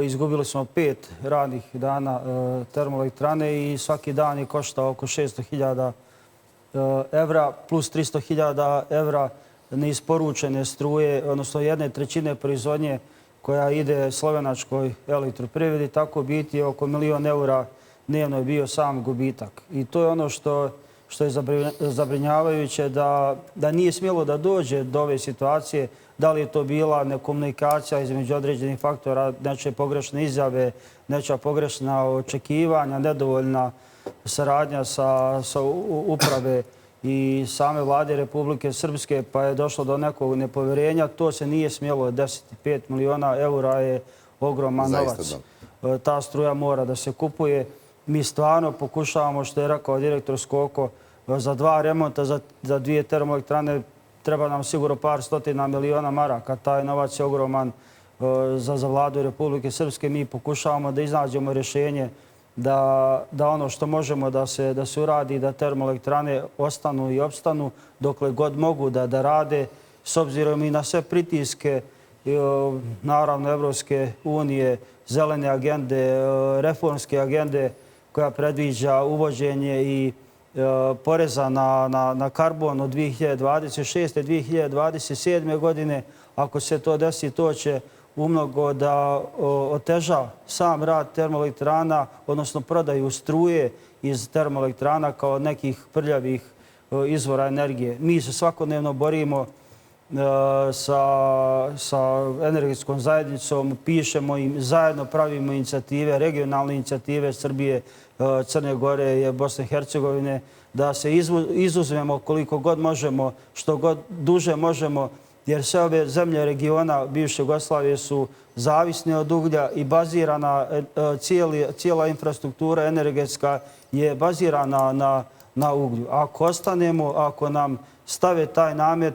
izgubili smo 5 radnih dana termoelektrane i svaki dan je koštao oko 600.000 evra plus 300.000 evra neisporučene struje, odnosno 1/3 proizvodnje koja ide slovenačkoj elektroprivredi, tako biti oko 1 milion eura dnevno je bio sam gubitak. I to je ono što je zabrinjavajuće, da nije smjelo da dođe do ove situacije, da li je to bila nekomunikacija između određenih faktora, nečije pogrešne izjave, nečija pogrešna očekivanja, nedovoljna saradnja sa uprave i same vlade Republike Srpske, pa je došlo do nekog nepovjerenja. To se nije smjelo desiti. 5 miliona eura je ogroman novac. Ta struja mora da se kupuje. Mi stvarno pokušavamo, što je rekao direktor Skoko, za 2 remonta, za 2 termoelektrane treba nam sigurno par stotina miliona maraka. Taj novac je ogroman za vladu Republike Srpske. Mi pokušavamo da iznađemo rješenje da ono što možemo da se uradi, da termoelektrane ostanu i opstanu dokle god mogu da rade, s obzirom i na sve pritiske, naravno Evropske unije, zelene agende, reformske agende koja predviđa uvođenje i poreza na karbon od 2026. 2027. godine. Ako se to desi, to će umnogo da oteža sam rad termoelektrana, odnosno prodaju struje iz termoelektrana kao nekih prljavih izvora energije. Mi se svakodnevno borimo sa energetskom zajednicom, pišemo im, zajedno pravimo inicijative, regionalne inicijative Srbije, Crne Gore i Bosne i Hercegovine, da se izuzmemo koliko god možemo, što god duže možemo, jer sve ove zemlje regiona bivše Jugoslavije su zavisne od uglja i bazirana, cijela infrastruktura energetska je bazirana na uglju. Ako ostanemo, ako nam stave taj namet,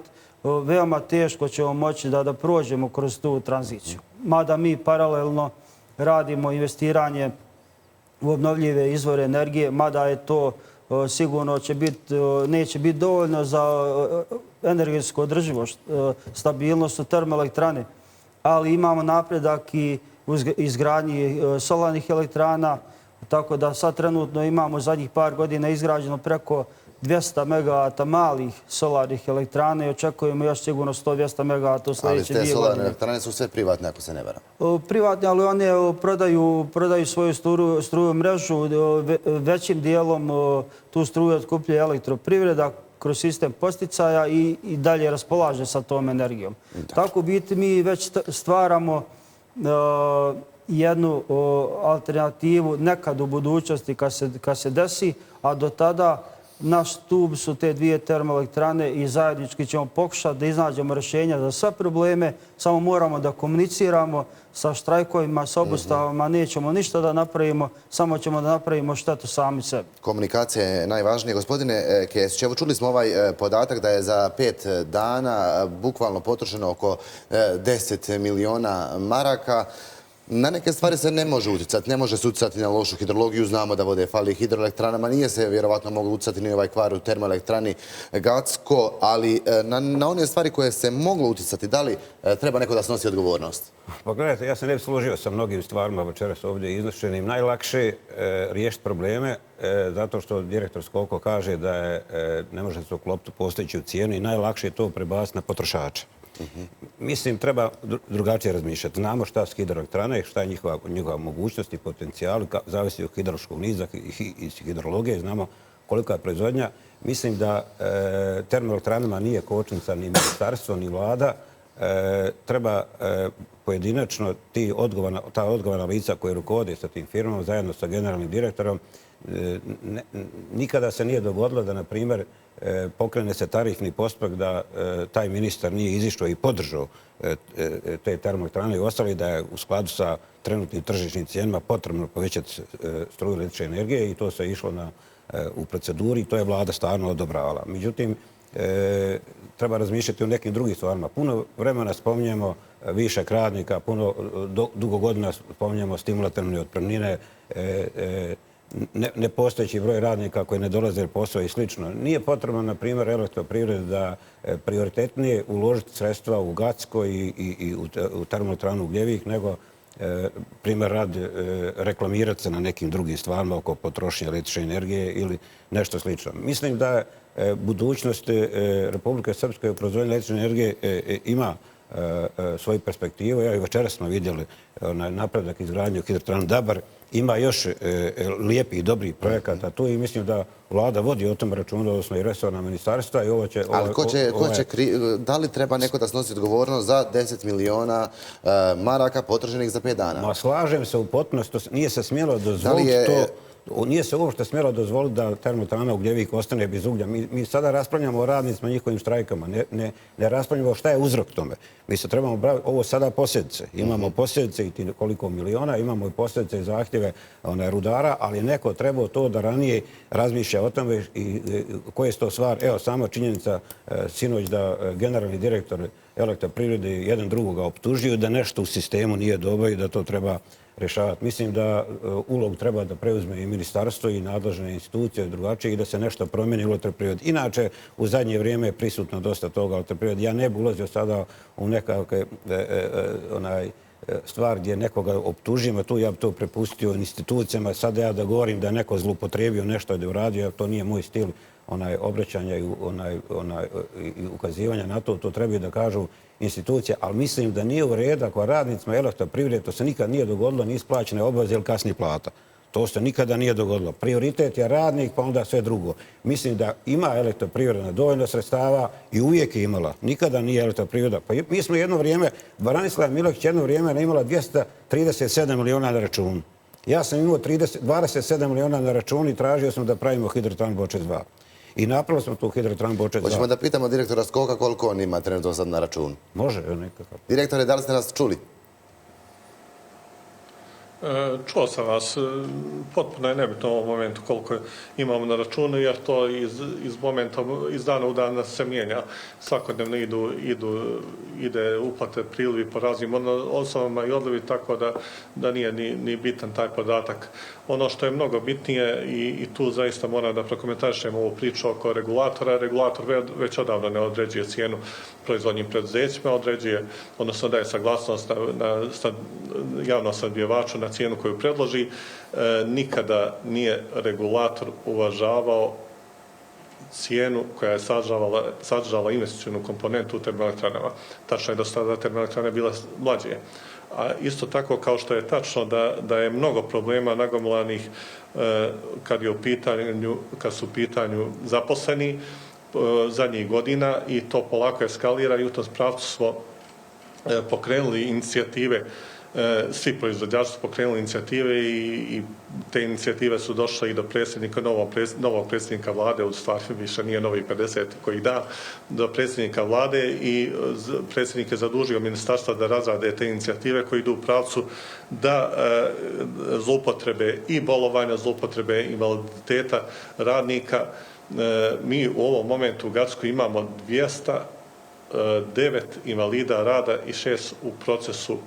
veoma teško ćemo moći da prođemo kroz tu tranziciju. Mada mi paralelno radimo investiranje u obnovljive izvore energije, mada je to sigurno neće biti dovoljno za energetsku održivost, stabilnost u termoelektrane, ali imamo napredak i u izgradnji solarnih elektrana, tako da sad trenutno imamo zadnjih par godina izgrađeno preko 200 megavata malih solarnih elektrana i očekujemo još sigurno 100-200 megavata u sljedeće 2 godine. Ali te solarne elektrane su sve privatne, ako se ne varam. Privatne, ali one prodaju svoju struju mrežu. Većim dijelom tu struju otkupljuje elektroprivreda kroz sistem posticaja i dalje raspolaže sa tom energijom. Tako biti mi već stvaramo jednu alternativu nekad u budućnosti kad se desi, a do tada naš stup su te 2 termoelektrane i zajednički ćemo pokušati da iznađemo rješenja za sve probleme. Samo moramo da komuniciramo sa štrajkovima, sa obustavama. Nećemo ništa da napravimo, samo ćemo da napravimo štetu sami sebi. Komunikacija je najvažnija. Gospodine Kesić, evo čuli smo ovaj podatak da je za 5 dana bukvalno potrošeno oko 10 miliona maraka. Na neke stvari se ne može utjecati. Ne može se utjecati na lošu hidrologiju. Znamo da vode fali hidroelektranama. Nije se vjerovatno moglo utjecati ni ovaj kvar u termoelektrani Gacko, ali na one stvari koje se moglo utjecati, da li treba neko da snosi odgovornost? Pa gledajte, ja se ne bi složio sa mnogim stvarima večeras ovdje iznošenim. Najlakše riješiti probleme zato što direktor Skoko kaže da ne može se uklopiti postojeću cijenu i najlakše je to prebaciti na potrošača. Mislim, treba drugačije razmišljati. Znamo šta su hidroelektrane, šta je njihova mogućnost i potencijal, zavisi od hidrološkog niza i hidrologije, znamo kolika je proizvodnja. Mislim da termoelektranama nije kočnica ni ministarstvo, ni vlada. Treba pojedinačno ta odgovorna lica koje rukovode sa tim firmama zajedno sa generalnim direktorom. Nikada se nije dogodilo da, na primjer, pokrene se tarifni postupak da taj ministar nije izišao i podržao te termoelektrane i ostali, da je u skladu sa trenutnim tržišnim cijenama potrebno povećati struju električne energije i to se išlo u proceduri i to je vlada stvarno odobravala. Međutim, treba razmišljati o nekim drugim stvarima. Puno vremena spominjemo višak radnika, dugo godina spominjemo stimulativne otpremnine, nepostojeći broj radnika koji ne dolaze posao i slično. Nije potrebno, na primjer, elektroprivrede da prioritetnije uložiti sredstva u Gacko i u termoelektranu Ugljevik, nego primjer radi reklamirati se na nekim drugim stvarima oko potrošnje električne energije ili nešto slično. Mislim da budućnost Republike Srpske u proizvodnji električne energije ima svoju perspektivu. Ja i večeras smo vidjeli napredak izgradnje hidroelektrane Dabar. Ima još lijepih i dobrih projekata tu i mislim da vlada vodi o tom računu, odnosno i resorna ministarstva. Ali da li treba neko da snosi odgovornost za 10 miliona maraka potrošenih za 5 dana? Ma slažem se u potpunosti, nije se smjelo dozvoliti to. Nije se uopšte smjelo dozvoliti da termoelektrana Ugljevik ostane bez uglja. Mi sada raspravljamo o radnicima i njihovim štrajkama. Ne raspravljamo šta je uzrok tome. Mi se trebamo baviti ovo sada posljedice. Imamo posljedice i koliko miliona, imamo i posljedice i zahtjeve rudara, ali neko trebao to da ranije razmišlja o tome i koje je to stvar. Evo, sama činjenica sinoć da generalni direktor elektroprivrede jedan drugoga optužuju da nešto u sistemu nije dobro i da to treba rješavati. Mislim da ulog treba da preuzme i ministarstvo i nadležne institucije drugačije i da se nešto promijeni u elektroprivredi. Inače, u zadnje vrijeme je prisutno dosta toga elektroprivredi. Ja ne bi ulazio sada u nekakve stvar gdje nekoga optužimo, tu ja bi to prepustio institucijama. Sada ja da govorim da je neko zloupotrijebio nešto da je uradio, to nije moj stil obraćanja i ukazivanja na to, to trebaju da kažu institucije, ali mislim da nije u redu ako radnicima elektroprivrede, to se nikad nije dogodilo, ni isplaćene obaveze ili kasni plata. To se nikada nije dogodilo. Prioritet je radnik, pa onda sve drugo. Mislim da ima elektroprivreda dovoljno sredstava i uvijek je imala. Nikada nije elektroprivreda. Pa mi smo jedno vrijeme, Branislav Milović jedno vrijeme imala 237 miliona na računu. Ja sam imao 27 miliona na računu i tražio sam da pravimo hidroelektranu Bočec 2. I napravili smo tu hidroelektranu Bočec 2. Hoćemo da pitamo direktora Skoka koliko on ima trenutno sad na računu. Može, nekako. Direktore, da li ste nas čuli? Čuo sam vas, potpuno je nebitno u ovom momentu koliko imamo na računu, jer to iz dana u dan se mijenja. Svakodnevno ide uplate, prilivi po raznim osobama i odlivi, tako da nije ni bitan taj podatak. Ono što je mnogo bitnije i tu zaista moram da prokomentarišem ovu priču oko regulatora. Regulator već odavno ne određuje cijenu proizvodnim preduzećima, određuje, odnosno daje saglasnost na javnom snabdjevaču na cijenu koju predloži. Nikada nije regulator uvažavao cijenu koja je sadržala investicionu komponentu u termoelektranama. Tačno je da su tada termoelektrane bile mlađe. A isto tako kao što je tačno da je mnogo problema nagomilanih kad su u pitanju zaposleni zadnjih godina i to polako eskalira i u tom pravcu smo pokrenuli inicijative. Svi proizvođači su pokrenuli inicijative i te inicijative su došle i do predsjednika, novog predsjednika vlade, u stvari više nije novi 50 koji da, do predsjednika vlade i predsjednik je zadužio ministarstva da razrade te inicijative koji idu u pravcu da zloupotrebe i bolovanja, zloupotrebe invaliditeta radnika. Mi u ovom momentu u Gacku imamo 209 invalida rada i 6 u procesu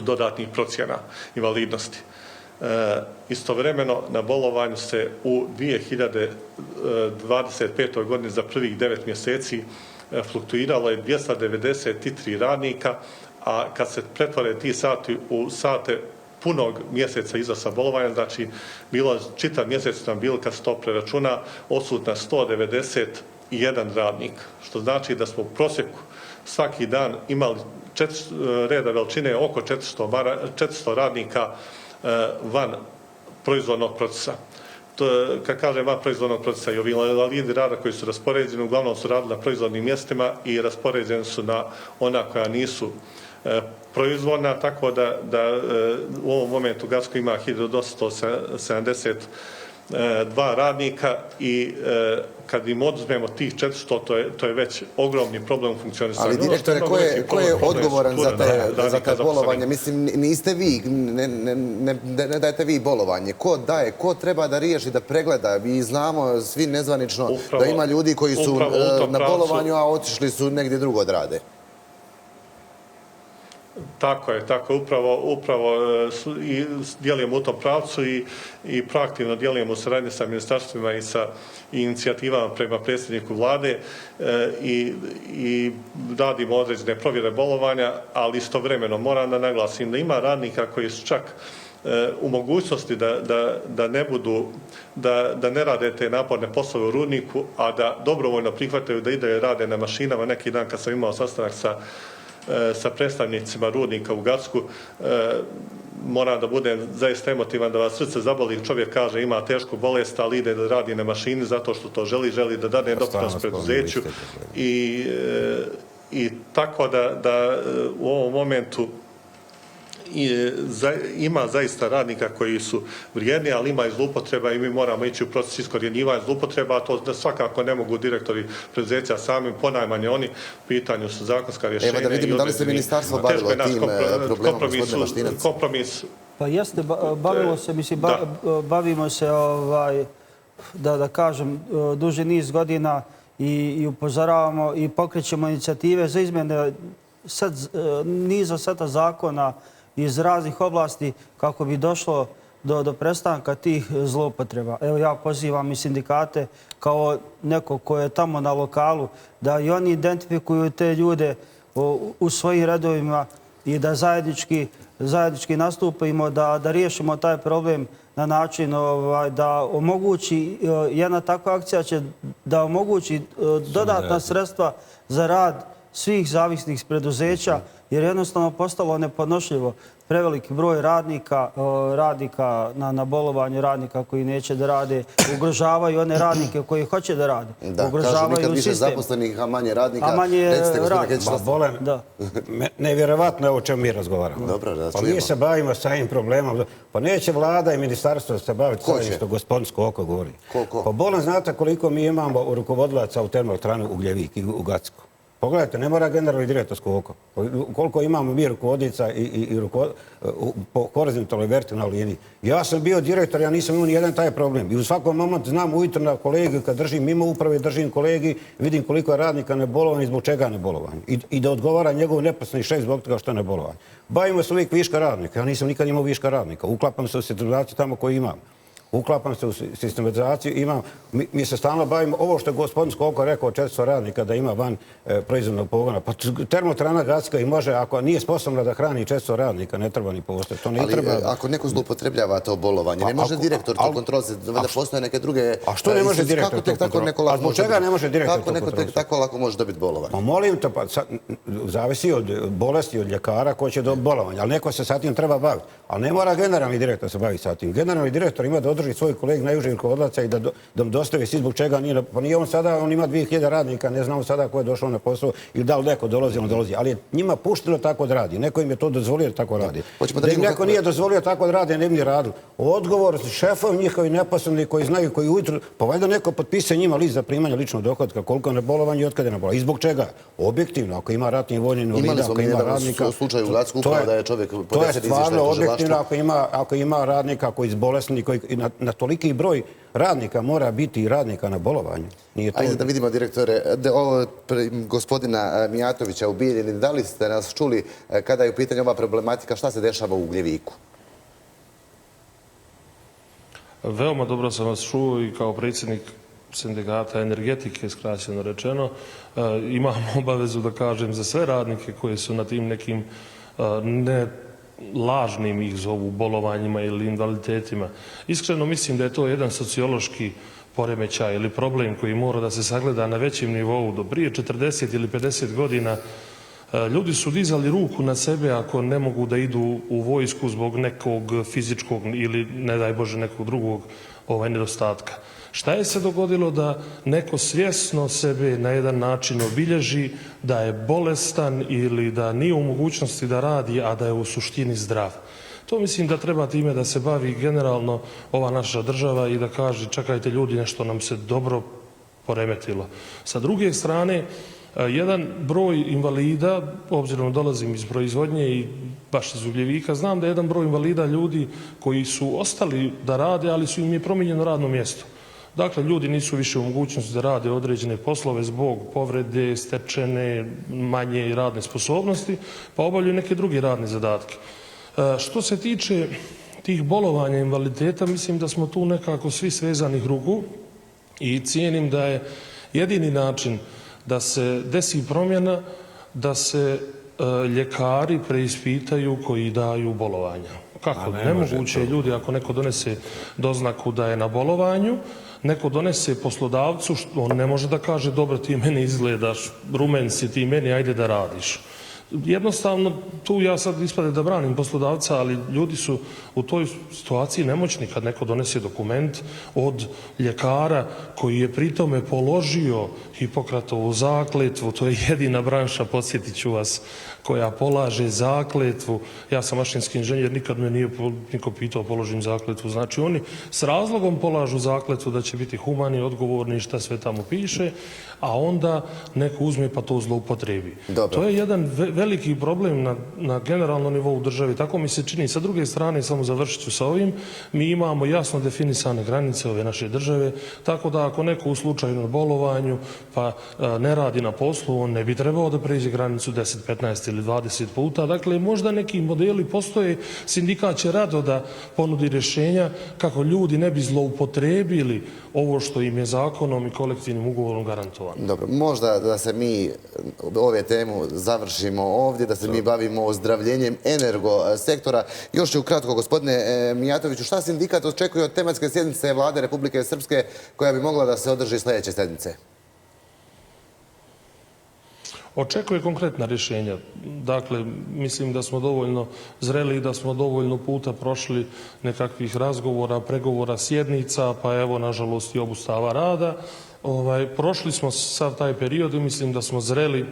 dodatnih procjena invalidnosti. Istovremeno na bolovanju se u 2025. godini za prvih 9 mjeseci fluktuiralo je 293 radnika, a kad se pretvore ti sati u sate punog mjeseca iznosa bolovanja, znači čitav mjesec nam bilo, kad se to preračuna, odsutna 191 radnik, što znači da smo u prosjeku svaki dan imali reda veličine oko 400 radnika van proizvodnog procesa. Kad kažem van proizvodnog procesa, i ovi invalidi rada koji su raspoređeni, uglavnom su radili na proizvodnim mjestima i raspoređeni su na ona koja nisu proizvodna, tako da u ovom momentu Gacko ima 1272 radnika i kad im oduzmemo tih 400, to je već ogromni problem u funkcionisanju. Ali direktore, ko je odgovoran za te bolovanje? Mislim, niste vi, ne dajete vi bolovanje. Ko daje, ko treba da riješi, da pregleda? Mi znamo svi nezvanično da ima ljudi koji su na bolovanju, a otišli su negdje drugo odrade. Tako je, upravo i djelujemo u tom pravcu i proaktivno djelujemo u saradnji sa ministarstvima i sa inicijativama prema predsjedniku vlade i radimo određene provjere bolovanja, ali istovremeno moram da naglasim da ima radnika koji su čak u mogućnosti da ne rade te naporne poslove u rudniku, a da dobrovoljno prihvataju da ide rade na mašinama. Neki dan kad sam imao sastanak sa predstavnicima rudnika u Gacku, moram da budem zaista emotivan, da vas srce zaboli. Čovjek kaže ima tešku bolest, ali ide da radi na mašini zato što to želi da dane doprinos preduzeću. I tako da u ovom momentu ima zaista radnika koji su vrijedni, ali ima i zloupotreba i mi moramo ići u proces iskorjenjivanja zloupotreba, a to svakako ne mogu direktori preduzeća sami, ponajmanje oni, u pitanju su zakonska rješenja. Evo da vidimo da li se ministarstvo bavilo tim problemom, gospodine Baštinac? Kompromis. Pa jeste, bavilo se, mislim, bavimo se, da kažem, duži niz godina i upozoravamo i pokrećemo inicijative za izmjene niza seta zakona iz raznih oblasti kako bi došlo do prestanka tih zloupotreba. Evo ja pozivam i sindikate kao neko ko je tamo na lokalu da i oni identifikuju te ljude u svojim redovima i da zajednički nastupimo, da riješimo taj problem na način da omogući, jedna takva akcija će da omogući dodatna sredstva za rad svih zavisnih preduzeća, jer jednostavno postalo nepodnošljivo. Preveliki broj radnika na bolovanju, radnika koji neće da rade, ugrožavaju one radnike koji hoće da rade. Da, kažu nikad više zaposlenih, a manje radnika. Recite, gospodine Ketić, šta ste? Nevjerovatno je ovo o čemu mi razgovaramo. Dobro, da Pa čujemo. mi se bavimo sa ovim problemom. Pa neće vlada i ministarstvo se baviti sa ovim što gospodin Skoko govori. Ko? Pa bolan znate koliko mi imamo rukovodilaca u termoelektrani Ugljevik i u Gacku. Pogledajte, ne mora generalni direktor Skoko. Koliko imamo mi rukovodica po horizontalnoj i vertikalnoj liniji. Ja sam bio direktor, ja nisam imao nijedan taj problem. I u svakom momentu znam ujutro na kolegi, kad držim mimo uprave, držim kolegi, vidim koliko je radnika nebolovanja i zbog čega nebolovanja. I da odgovara njegov neposredni šef zbog toga što je nebolovanje. Bavimo se uvijek viška radnika. Ja nisam nikad imao viška radnika. Uklapam se u situaciju tamo koju imam. Uklapam se u sistematizaciju, mi se stalno bavimo, ovo što je gospodin Skoko rekao, 400 radnika da ima van proizvodnog pogona. Pa termoelektrana Gacka i može, ako nije sposobna da hrani 400 radnika, ne treba ni postoje. To ne treba. Ali ako neko zlupotrebljava to bolovanje, ne može direktor to kontrolisati, da postoje neke druge... A što ne može direktor to kontrolisati? A zbog čega ne može direktor to kontrolisati? Kako neko tako lako može dobiti bolovanje? Pa molim te, zavisi od bolesti, od ljekara ko će do bolovanja, ali neko se sa tim treba baviti. Ali ne mora generalni direktor se baviti sa tim. Generalni direktor ima da održi svoj koleg najužih rukovodilaca i da mu dostavi svi zbog čega nije. Pa nije on sada, on ima 2000 radnika, ne znamo sada ko je došao na posao ili da li neko dolazi, on dolazi. Ali je njima pušteno tako da radi. Neko im je to dozvolio da tako radi. Da im neko nije dozvolio tako da radi, ne bi ni radili. Odgovor šefov njihovi neposredni koji znaju, koji ujutru, pa valjda neko potpisuje njima list za primanje ličnog dohotka, koliko je na bolovanju i od kada je na bolovanju. I zbog čega? Objektivno, ako ima ratni vojni invalida, ako ima radnika. U slučaju u Gacku upravo da je čovjek podnesen izvještaj tužilaštva. Ako ima radnika koji je bolesni, na toliki broj radnika mora biti i radnika na bolovanju. Ajde da vidimo, direktore, gospodina Mijatovića u Bijeljini. Da li ste nas čuli kada je u pitanju ova problematika, šta se dešava u Ugljeviku? Veoma dobro sam vas čuo i kao predsjednik sindikata energetike, skraćeno rečeno, imam obavezu da kažem za sve radnike koji su na tim nekim ne lažnim ih zovu bolovanjima ili invaliditetima. Iskreno mislim da je to jedan sociološki poremećaj ili problem koji mora da se sagleda na većem nivou. Do prije 40 ili 50 godina ljudi su dizali ruku na sebe ako ne mogu da idu u vojsku zbog nekog fizičkog ili, ne daj Bože, nekog drugog nedostatka. Šta je se dogodilo da neko svjesno sebe na jedan način obilježi da je bolestan ili da nije u mogućnosti da radi, a da je u suštini zdrav? To mislim da treba time da se bavi generalno ova naša država i da kaže čekajte ljudi, nešto nam se dobro poremetilo. Sa druge strane, jedan broj invalida, obzirom dolazim iz proizvodnje i baš iz Ugljevika, znam da je jedan broj invalida ljudi koji su ostali da rade, ali su im je promijenjeno radno mjesto. Dakle, ljudi nisu više u mogućnosti da rade određene poslove zbog povrede, stečene, manje radne sposobnosti, pa obavljaju neke druge radne zadatke. Što se tiče tih bolovanja i invaliditeta, mislim da smo tu nekako svi svezanih ruku i cijenim da je jedini način da se desi promjena, da se ljekari preispitaju koji daju bolovanja. Kako? Nemoguće je ljudi, ako neko donese doznaku da je na bolovanju, neko donese poslodavcu, on ne može da kaže dobro ti meni izgledaš, rumen si ti meni, ajde da radiš. Jednostavno, tu ja sad ispade da branim poslodavca, ali ljudi su u toj situaciji nemoćni kad neko donese dokument od ljekara koji je pri tome položio Hipokratovu zakletvu, to je jedina branša, podsjetit ću vas, koja polaže zakletvu. Ja sam mašinski inženjer, nikad me nije niko pitao položim zakletvu. Znači oni s razlogom polažu zakletvu da će biti humani, odgovorni i šta sve tamo piše, a onda neko uzme pa to zloupotrebi. To je jedan veliki problem na generalnom nivou u državi. Tako mi se čini. Sa druge strane, samo završit ću sa ovim, mi imamo jasno definisane granice ove naše države, tako da ako neko u slučajnom bolovanju pa ne radi na poslu, on ne bi trebao da pređe granicu 10, 15 ili 20 puta. Dakle, možda neki modeli postoje, sindikat će rado da ponudi rješenja kako ljudi ne bi zloupotrebili ovo što im je zakonom i kolektivnim ugovorom garantovano. Dobro, možda da se mi ove temu završimo ovdje, da se mi bavimo ozdravljenjem energosektora. Još ću ukratko, gospodine Mijatoviću, šta sindikat očekuje od tematske sjednice Vlade Republike Srpske koja bi mogla da se održi sljedeće sedmice? Očekuje konkretna rješenja. Dakle, mislim da smo dovoljno zreli i da smo dovoljno puta prošli nekakvih razgovora, pregovora, sjednica, pa evo, nažalost, i obustava rada. Prošli smo sav taj period i mislim da smo zreli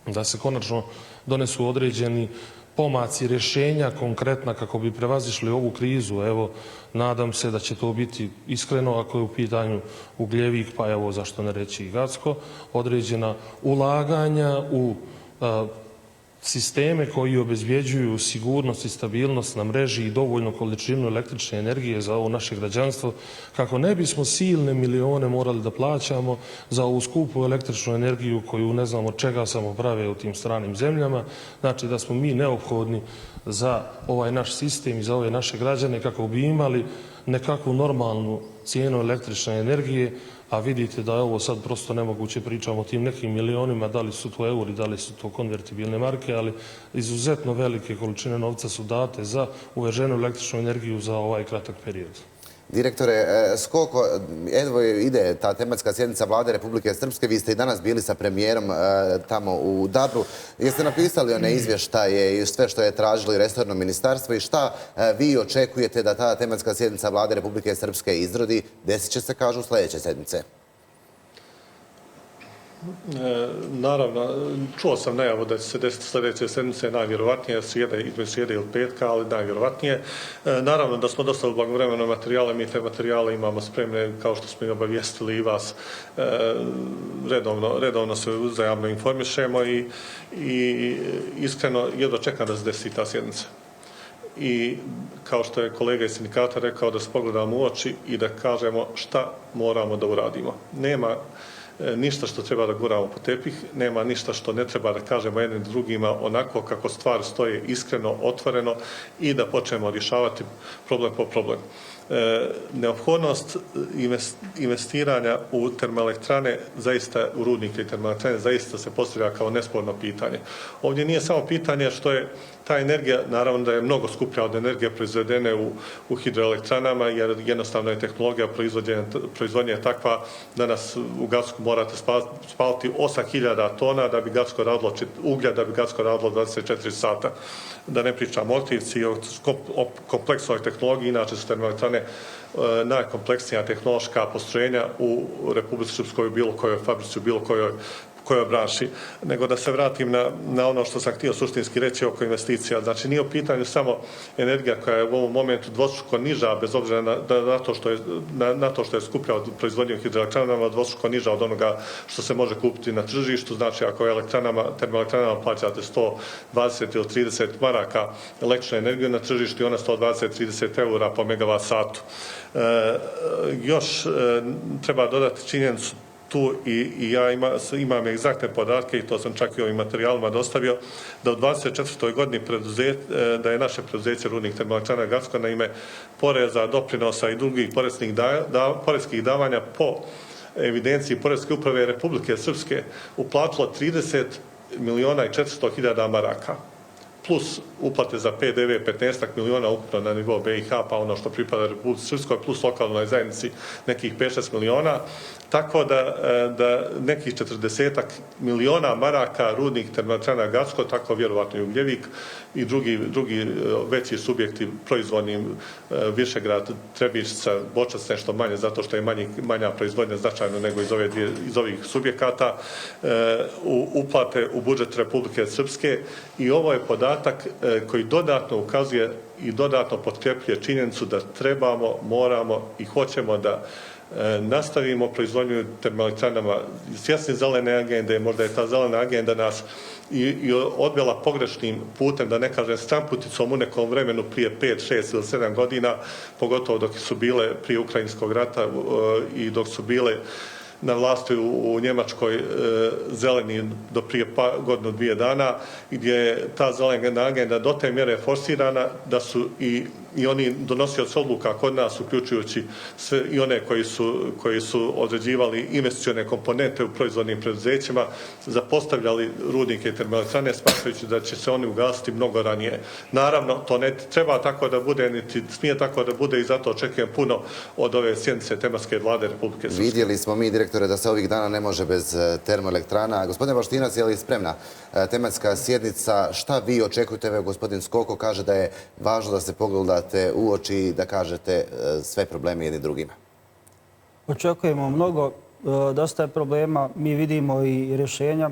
da se konačno donesu određeni pomaci, rješenja konkretna kako bi prevazišli ovu krizu. Evo, nadam se da će to biti iskreno ako je u pitanju Ugljevik, pa evo, zašto ne reći i Gacko, određena ulaganja u sisteme koji obezbjeđuju sigurnost i stabilnost na mreži i dovoljnu količinu električne energije za ovo naše građanstvo, kako ne bismo silne milione morali da plaćamo za ovu skupu električnu energiju koju ne znamo čega samo prave u tim stranim zemljama. Znači da smo mi neophodni za ovaj naš sistem i za ove naše građane kako bi imali nekakvu normalnu cijenu električne energije, a vidite da je ovo sad prosto nemoguće, pričamo o tim nekim milionima, da li su to euri, da li su to konvertibilne marke, ali izuzetno velike količine novca su date za uveženu električnu energiju za ovaj kratak period. Direktore, skoliko evo ide ta tematska sjednica Vlade Republike Srpske, vi ste i danas bili sa premijerom tamo u Dabru. Jeste napisali one izvještaje i sve što je tražilo i resorno ministarstvo i šta vi očekujete da ta tematska sjednica Vlade Republike Srpske izrodi? Desit će se, kažu, sljedeće sedmice. Naravno, čuo sam najavu da će se desiti sljedeće sedmice, najvjerovatnije, između srijede ili petka, ali najvjerovatnije. Naravno da smo dosta blagovremeno materijale, mi te materijale imamo spremne, kao što smo i obavijestili i vas, redovno se uzajamno informišemo i iskreno jedva čekam da se desi ta sjednica. I kao što je kolega iz sindikata rekao, da se pogledamo u oči i da kažemo šta moramo da uradimo. Nema ništa što treba da guramo po tepih, nema ništa što ne treba da kažemo jednim drugima onako kako stvari stoje iskreno, otvoreno i da počnemo rješavati problem po problem. Neophodnost investiranja u termoelektrane, zaista u rudnike i termoelektrane, zaista se postavlja kao nesporno pitanje. Ovdje nije samo pitanje što je ta energija, naravno da je mnogo skuplja od energije proizvedene u hidroelektranama, jer jednostavno je tehnologija proizvodnje takva da nas u Gacku morate spaliti 8000 tona da bi Gacko radilo uglja, da bi Gacko radilo 24 sata. Da ne pričam o Otivci i o kompleksnoj tehnologiji, inače su termoelektrane najkompleksnija tehnološka postrojenja u Republici Srpskoj, u bilo kojoj fabrici, u bilo kojoj kojoj branši, nego da se vratim na ono što sam htio suštinski reći oko investicija. Znači, nije u pitanju samo energija koja je u ovom momentu dvostruko niža, bez obzira na to što je skuplja od proizvodnje u hidroelektranama, dvostruko niža od onoga što se može kupiti na tržištu. Znači, ako je termoelektranama plaćate 120 ili 30 maraka električne energije na tržištu i ona 120-30 eura po megavat satu. Još treba dodati činjenicu tu i ja imam egzaktne podatke i to sam čak i ovim materijalima dostavio, da u 24. godini da je naše preduzeće Rudnik termoelektrana Gacko na ime poreza, doprinosa i drugih poreskih davanja po evidenciji Poreske uprave Republike Srpske uplatilo 30.400.000 maraka. Plus uplate za PDV 15 miliona ukupno na nivou BiH, pa ono što pripada Republici Srpskoj, plus lokalnoj zajednici nekih 5-6 miliona. Tako da nekih 40 miliona maraka Rudnik termoelektrana Gacko, tako vjerovatno i Ugljevik i drugi veći subjekti proizvodni, Višegrad, Trebišća, Bočac nešto manje, zato što je manja proizvodnja značajno nego iz ovih subjekata, uplate u budžet Republike Srpske i ovo je podatak koji dodatno ukazuje i dodatno potkrepljuje činjenicu da trebamo, moramo i hoćemo da nastavimo proizvodnju termoelektranama. Svjesni zelene agende, možda je ta zelena agenda nas i odvela pogrešnim putem, da ne kažem stramputicom u nekom vremenu prije 5, 6 ili 7 godina, pogotovo dok su bile prije Ukrajinskog rata i dok su bile na vlasti u Njemačkoj zeleni do prije godinu, 2 dana, gdje je ta zelena agenda do te mjere forsirana da su i oni donosioci odluka kod nas, uključujući sve i one koji su određivali investicione komponente u proizvodnim preduzećima, zapostavljali rudnike i termoelektrane, smatrajući da će se oni ugasiti mnogo ranije. Naravno, to ne treba tako da bude, niti smije tako da bude i zato očekujem puno od ove sjednice tematske vlade Republike Srpske. Vidjeli smo mi, direktore, da se ovih dana ne može bez termoelektrana. Gospodine Baštinac, je li spremna tematska sjednica? Šta vi očekujete? Evo, gospodin Skoko kaže da je važno da se pogledate u oči i da kažete sve probleme jedni drugima. Očekujemo mnogo, dosta je problema, mi vidimo i rješenja.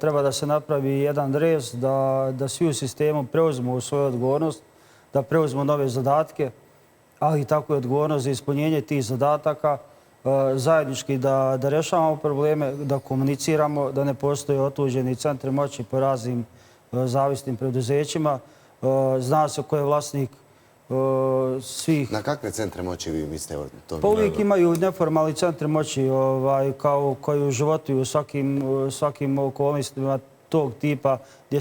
Treba da se napravi jedan rez, da svi u sistemu preuzmu svoju odgovornost, da preuzmu nove zadatke, ali i tako i odgovornost za ispunjenje tih zadataka, zajednički da rješavamo probleme, da komuniciramo, da ne postoje otuđeni centri moći po raznim zavisnim preduzećima. Zna se ko je vlasnik svih... Na kakve centre moći vi mislite? Pa uvijek imaju neformalni centri moći koji u životu i u svakim okolnostima tog tipa gdje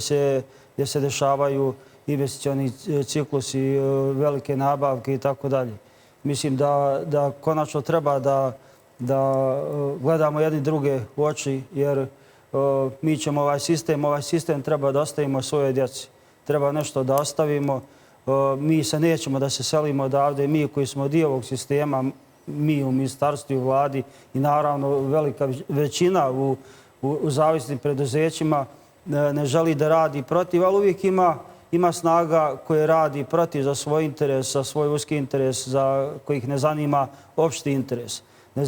se dešavaju investicioni ciklusi, velike nabavke i tako dalje. Mislim da konačno treba da gledamo jedni druge u oči, jer mi ćemo ovaj sistem treba da ostavimo svojoj djeci. Treba nešto da ostavimo. Mi se nećemo da se selimo odavde. Mi koji smo dio ovog sistema, mi u ministarstvu i u vladi i naravno velika većina u zavisnim preduzećima ne želi da radi protiv, ali uvijek ima snaga koje radi protiv za svoj interes, za svoj uski interes, za kojih ne zanima opšti interes. Ne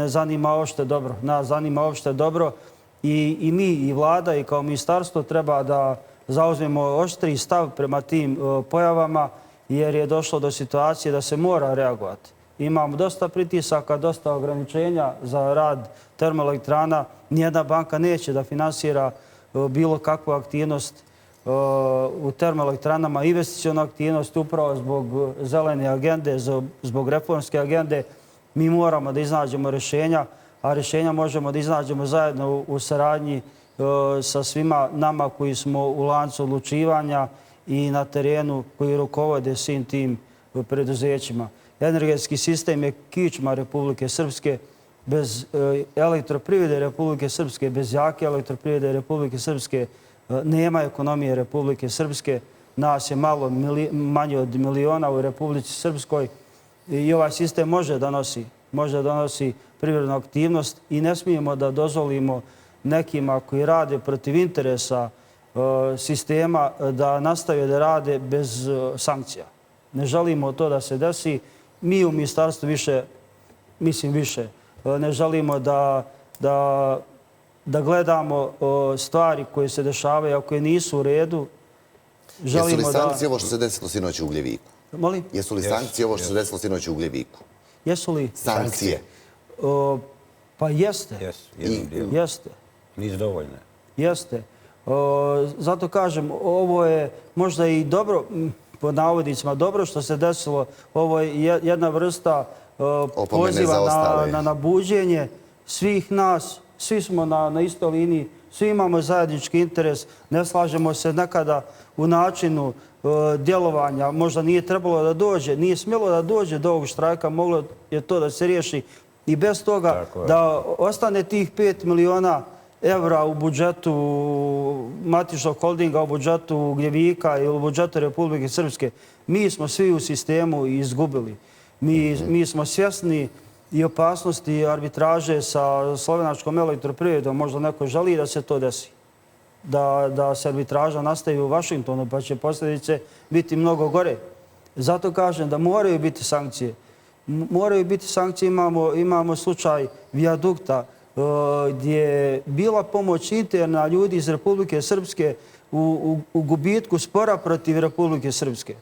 zanima opšte dobro. Nas zanima opšte dobro i mi i vlada i kao ministarstvo treba da zauzmemo oštri stav prema tim pojavama, jer je došlo do situacije da se mora reagovati. Imamo dosta pritisaka, dosta ograničenja za rad termoelektrana. Nijedna banka neće da finansira bilo kakvu aktivnost u termoelektranama, investicionu aktivnost upravo zbog zelene agende, zbog reformske agende. Mi moramo da iznađemo rješenja, a rješenja možemo da iznađemo zajedno u saradnji sa svima nama koji smo u lancu odlučivanja i na terenu koji rukovode svim tim preduzećima. Energetski sistem je kičma Republike Srpske. Bez elektroprivrede Republike Srpske, bez jake elektroprivrede Republike Srpske nema ekonomije Republike Srpske. Nas je malo manje od miliona u Republici Srpskoj i ovaj sistem može da donosi privrednu aktivnost i ne smijemo da dozvolimo nekima koji rade protiv interesa sistema da nastave da rade bez sankcija. Ne želimo to da se desi. Mi u ministarstvu više ne želimo da da gledamo stvari koje se dešavaju, a koje nisu u redu. Jesu li sankcije ovo što se desilo sinoć u Ugljeviku? Molim? Jesu li sankcije ovo što se desilo sinoć u Ugljeviku? Jesu li? Sankcije. Pa jeste. Jeste. Nisu dovoljne. Jeste. Zato kažem, ovo je možda i dobro, po navodnicima, dobro što se desilo. Ovo je jedna vrsta poziva na nabuđenje svih nas. Svi smo na istoj liniji, svi imamo zajednički interes. Ne slažemo se nekada u načinu djelovanja. Možda nije trebalo da dođe, nije smjelo da dođe do ovog štrajka, moglo je to da se riješi i bez toga da ostane tih 5 miliona evra u budžetu matičnog holdinga, u budžetu Ugljevika ili u budžetu Republike Srpske. Mi smo svi u sistemu izgubili. Mi smo svjesni i opasnosti arbitraže sa slovenačkom elektroprivredom. Možda neko želi da se to desi. Da se arbitraža nastavi u Vašingtonu, pa će posljedice biti mnogo gore. Zato kažem da moraju biti sankcije. Moraju biti sankcije. Imamo slučaj Vijadukta gdje je bila pomoć interna ljudi iz Republike Srpske u gubitku spora protiv Republike Srpske.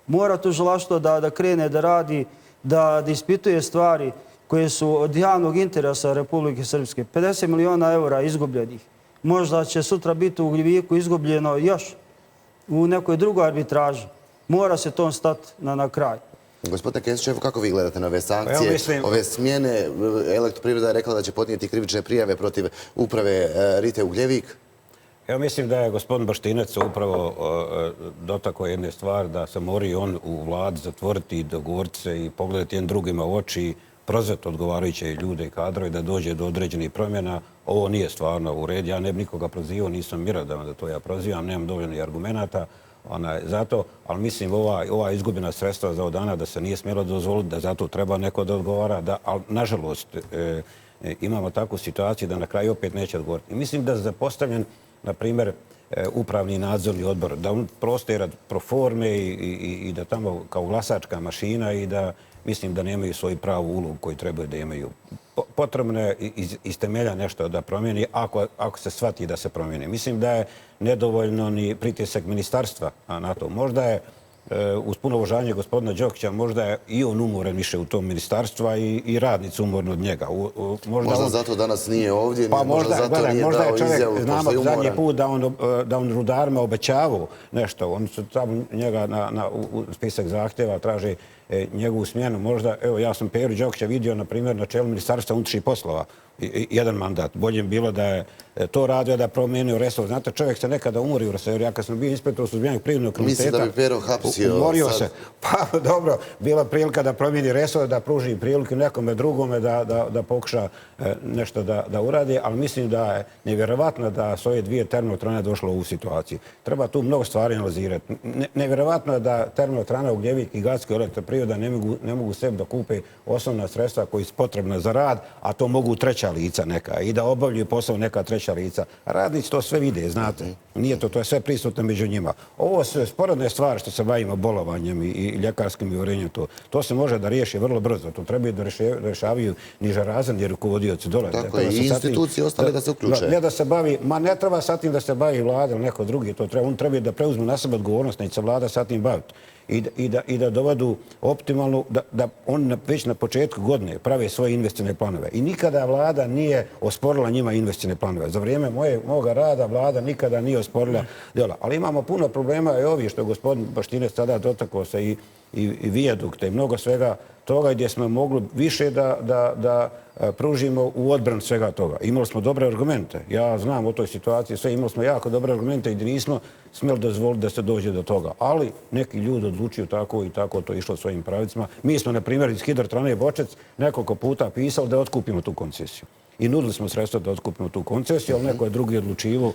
Mora tužilaštvo da krene da radi, da ispituje stvari koje su od javnog interesa Republike Srpske. 50 miliona eura izgubljenih. Možda će sutra biti u Ugljeviku izgubljeno još u nekoj drugoj arbitraži. Mora se tom stati na kraj. Gospodine Kesićev, kako vi gledate na ove sankcije, ove smjene? Elektroprivreda je rekla da će podnijeti krivične prijave protiv uprave Rite Ugljevik. Ja mislim da je gospodin Baštinec upravo dotakao jedne stvari, da se mora on u vladi zatvoriti, dogovoriti se i pogledati jedan drugima u oči, prozvati odgovarajuće ljude i kadrove da dođe do određenih promjena. Ovo nije stvarno u redu. Ja ne bi nikoga prozivao, nisam mjerodavan da to ja prozivam, nemam dovoljno argumenata zato, ali mislim ova izgubljena sredstva za od dana da se nije smjelo dozvoliti, da zato treba neko da odgovara, ali nažalost imamo takvu situaciju da na kraju opet neće odgovoriti. Mislim da je zapostavljen, na primjer, upravni nadzorni odbor, da on prostoji pro forme i da tamo kao glasačka mašina i da mislim da nemaju svoju pravu ulogu koju trebaju da imaju. Potrebno je iz temelja nešto da promijeni ako se shvati da se promijeni. Mislim da je nedovoljno ni pritisak ministarstva na to. Možda je, uz puno uvažanje gospodina Đokića, možda je i on umoran više u tom ministarstva i radnici umorni od njega. Možda zato danas nije ovdje, možda zato nije dao izjavu. Znamo zadnji put da on rudarima obećavao nešto. Oni su tamo njega u spisak zahtjeva traže njegovu smjenu. Možda, evo, ja sam Peru Đokića vidio, na primjer, na čelu Ministarstva unutrašnjih poslova. Jedan mandat. Bolje bi bilo da je to radio, da promijenio resor. Znate, čovjek se nekada umori u resoru. Ja kad sam bio inspektor suzbijanja privrednog kriminaliteta... Mislim da bi Pero hapsio. Umorio se. Pa dobro, bila prilika da promijeni resor, da pruži priliku nekome drugome da pokuša nešto da uradi, ali mislim da je nevjerovatno da s ove dvije termoelektrane došlo u ovu situaciju. Treba tu mnogo stvari analizirati. Nevjerovatno je da termoelektrana Ugljevik i Gradska elektroprivreda ne mogu sebi da kupe osnovna sredstva koji su potrebna za rad, a to mogu treća lica neka i da obavljaju posao neka treća lica. Radnici to sve vide, znate. Nije to je sve prisutno među njima. Ovo su sporedne stvari što se bavimo bolovanjem i ljekarskim uvjerenjem. To se može da riješi vrlo brzo. To trebaju da rješavaju nižerazredni rukovodioci dole. Tako je, i institucije ostale da se uključe. Ne da se bavi, ne treba sa tim da se bavi vlada ili neko drugi. On treba da preuzme na sebe odgovornost, neće se vlada sa tim baviti. I da dovedu optimalnu, da on već na početku godine prave svoje investicione planove. I nikada vlada nije osporila njima investicione planove. Za vrijeme moga rada vlada nikada nije osporila djela. Ali imamo puno problema i ovi što je gospodin Baštinec sada dotakao se i Vijadukte i mnogo svega toga gdje smo mogli više da pružimo u odbranu svega toga. Imali smo dobre argumente. Ja znam o toj situaciji sve. Imali smo jako dobre argumente i nismo smjeli dozvoliti da se dođe do toga. Ali neki ljudi odlučuju tako i tako to išlo svojim pravicima. Mi smo, na primjer, iz Hidroelektrane Bočec nekoliko puta pisali da otkupimo tu koncesiju. I nudili smo sredstva da otkupimo tu koncesiju, ali neko je drugi odlučivo.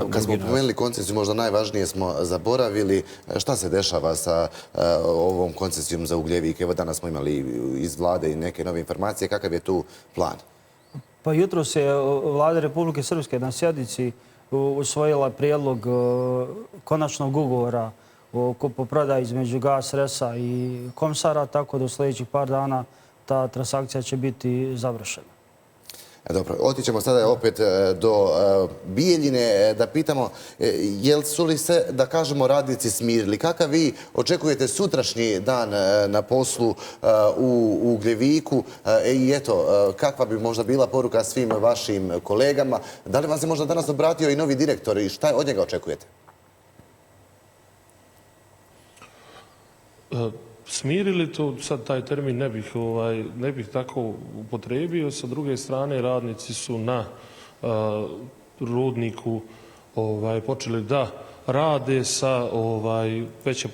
Kad smo pomenuli koncesiju, možda najvažnije smo zaboravili. Šta se dešava sa ovom koncesijom za Ugljevik? Evo danas smo imali iz vlade i neke nove informacije. Kakav je tu plan? Pa jutro se vlada Republike Srpske na sjednici usvojila prijedlog konačnog ugovora o kupoprodaji između Gas Resa i Komsara, tako da u sljedećih par dana ta transakcija će biti završena. Dobro, otićemo sada opet do Bijeljine da pitamo jel su li se, da kažemo, radnici smirili? Kakav vi očekujete sutrašnji dan na poslu u Ugljeviku i eto, kakva bi možda bila poruka svim vašim kolegama? Da li vam se možda danas obratio i novi direktor i šta od njega očekujete? Smirili, to sad taj termin ne bih tako upotrijebio. Sa druge strane, radnici su na rudniku počeli da rade već je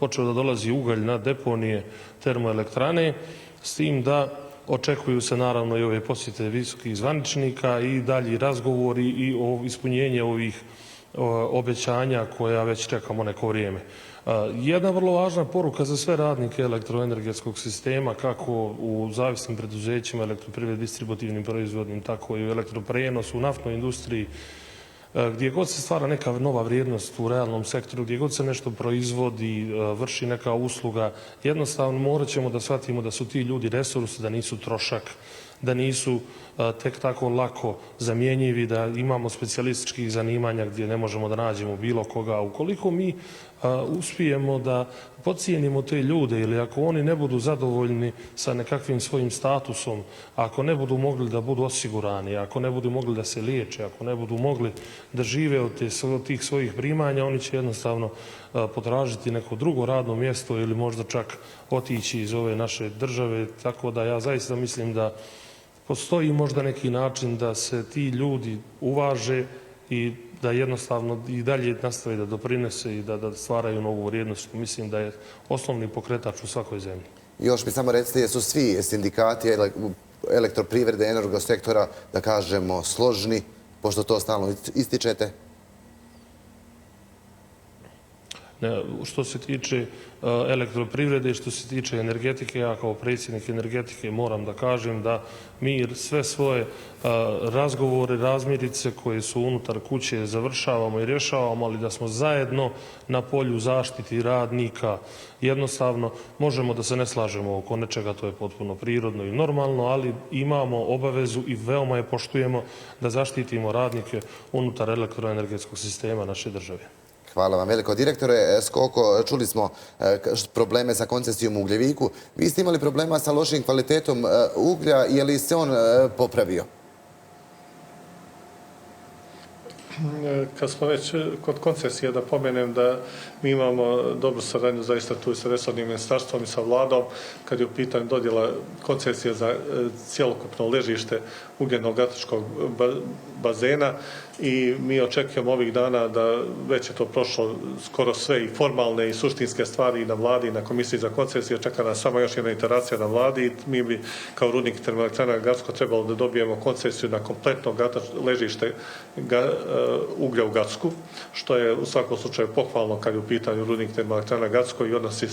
počeo da dolazi ugalj na deponije termoelektrane, s tim da očekuju se naravno i ove posjete visokih zvaničnika i dalji razgovori i ispunjenje ovih obećanja koja već čekamo neko vrijeme. Jedna vrlo važna poruka za sve radnike elektroenergetskog sistema, kako u zavisnim preduzećima, elektroprivredi, distributivnim proizvodnim, tako i u elektroprenosu, u naftnoj industriji, gdje god se stvara neka nova vrijednost u realnom sektoru, gdje god se nešto proizvodi, vrši neka usluga, jednostavno morat ćemo da shvatimo da su ti ljudi resurs, da nisu trošak, da nisu tek tako lako zamjenjivi, da imamo specijalističkih zanimanja gdje ne možemo da nađemo bilo koga. Ukoliko mi uspijemo da podcijenimo te ljude ili ako oni ne budu zadovoljni sa nekakvim svojim statusom, ako ne budu mogli da budu osigurani, ako ne budu mogli da se liječe, ako ne budu mogli da žive od tih svojih primanja, oni će jednostavno potražiti neko drugo radno mjesto ili možda čak otići iz ove naše države. Tako da ja zaista mislim da postoji možda neki način da se ti ljudi uvaže i da jednostavno i dalje nastave da doprinese i da stvaraju novu vrijednost. Mislim da je osnovni pokretač u svakoj zemlji. Još mi samo recite, jesu svi sindikati elektroprivrede, energosektora, da kažemo, složni, pošto to stalno ističete? Što se tiče elektroprivrede i što se tiče energetike, ja kao predsjednik energetike moram da kažem da mi sve svoje razgovore, razmirice koje su unutar kuće završavamo i rješavamo, ali da smo zajedno na polju zaštiti radnika. Jednostavno možemo da se ne slažemo oko nečega, to je potpuno prirodno i normalno, ali imamo obavezu i veoma je poštujemo da zaštitimo radnike unutar elektroenergetskog sistema naše države. Hvala vam veliko. Direktore Skoko, čuli smo probleme sa koncesijom u Ugljeviku. Vi ste imali problema sa lošim kvalitetom uglja, je li se on popravio? Kad smo već kod koncesije, da pomenem da mi imamo dobru saradnju zaista tu i sa resornim ministarstvom i sa vladom kad je u pitanju dodjela koncesije za cjelokupno ležište ugljeno-gasičkog bazena i mi očekujemo ovih dana da već je to prošlo skoro sve i formalne i suštinske stvari i na vladi i na komisiji za koncesije. Čeka nas samo još jedna iteracija na vladi i mi bi kao rudnik termoelektrana Gacko trebalo da dobijemo koncesiju na kompletno ležište uglja u Gacku, što je u svakom slučaju pohvalno kad je u pitanju rudnik termoelektrana Gacko i odnosi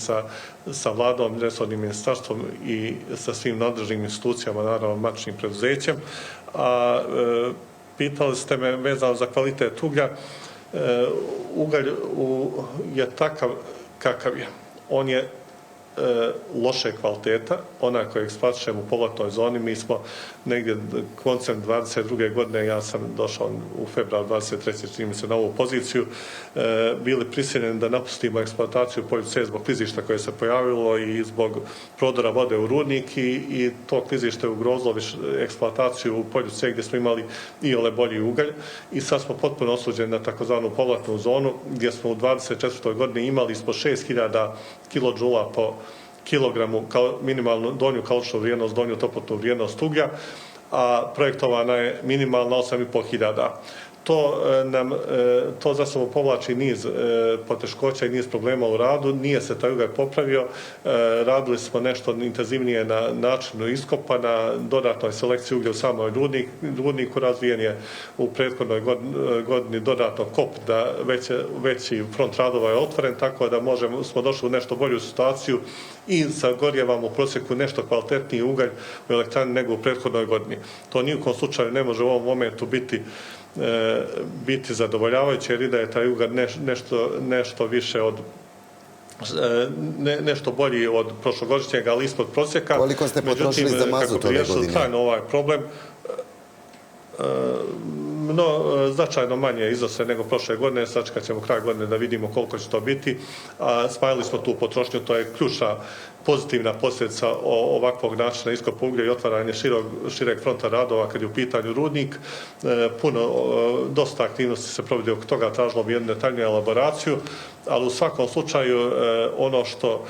sa vladom, resornim ministarstvom i sa svim nadležnim institucijama, naravno matičnim preduzećem. A pitali ste me vezano za kvalitet uglja. Ugalj je takav kakav je. On je loše kvaliteta, onaj koji eksploatišemo u povratnoj zoni. Mi smo negdje koncem 22. godine, ja sam došao u februar 23. čini mi se na ovu poziciju, bili prisiljeni da napustimo eksploataciju u polju C zbog klizišta koje se pojavilo i zbog prodora vode u rudnik i to klizište ugrozilo eksploataciju u polju C gdje smo imali iole bolji ugalj i sad smo potpuno osuđeni na takozvanu povratnu zonu gdje smo u 24. godini imali ispod 6000 kilodžula po kilogramu minimalnu donju kaloričnu vrijednost, donju toplotnu vrijednost uglja, a projektovana je minimalna 8500. To za sobom povlači niz poteškoća i niz problema u radu. Nije se taj ugalj popravio. Radili smo nešto intenzivnije na načinu iskopa, na dodatnoj selekciji uglja u samoj rudniku. Razvijen je u prethodnoj godini dodatno kop da veći front radova je otvoren, tako da smo došli u nešto bolju situaciju i sagorjevamo u prosjeku nešto kvalitetniji ugalj u elektrani nego u prethodnoj godini. To ni u kom slučaju ne može u ovom momentu biti zadovoljavajuće jer i da je taj ugalj nešto više od nešto bolji od prošlogodišnjeg, ali ispod prosjeka. Koliko ste potrošili za mazut ove godine? Trajno ovaj problem, značajno manje iznose nego prošle godine. Sačekat ćemo kraj godine da vidimo koliko će to biti. Smanjili smo tu potrošnju, to je ključna pozitivna posljedica ovakvog načina iskopa uglja i otvaranje šireg fronta radova kad je u pitanju rudnik. Dosta aktivnosti se provodi oko toga, tražilo bi jednu detaljniju elaboraciju, ali u svakom slučaju ono što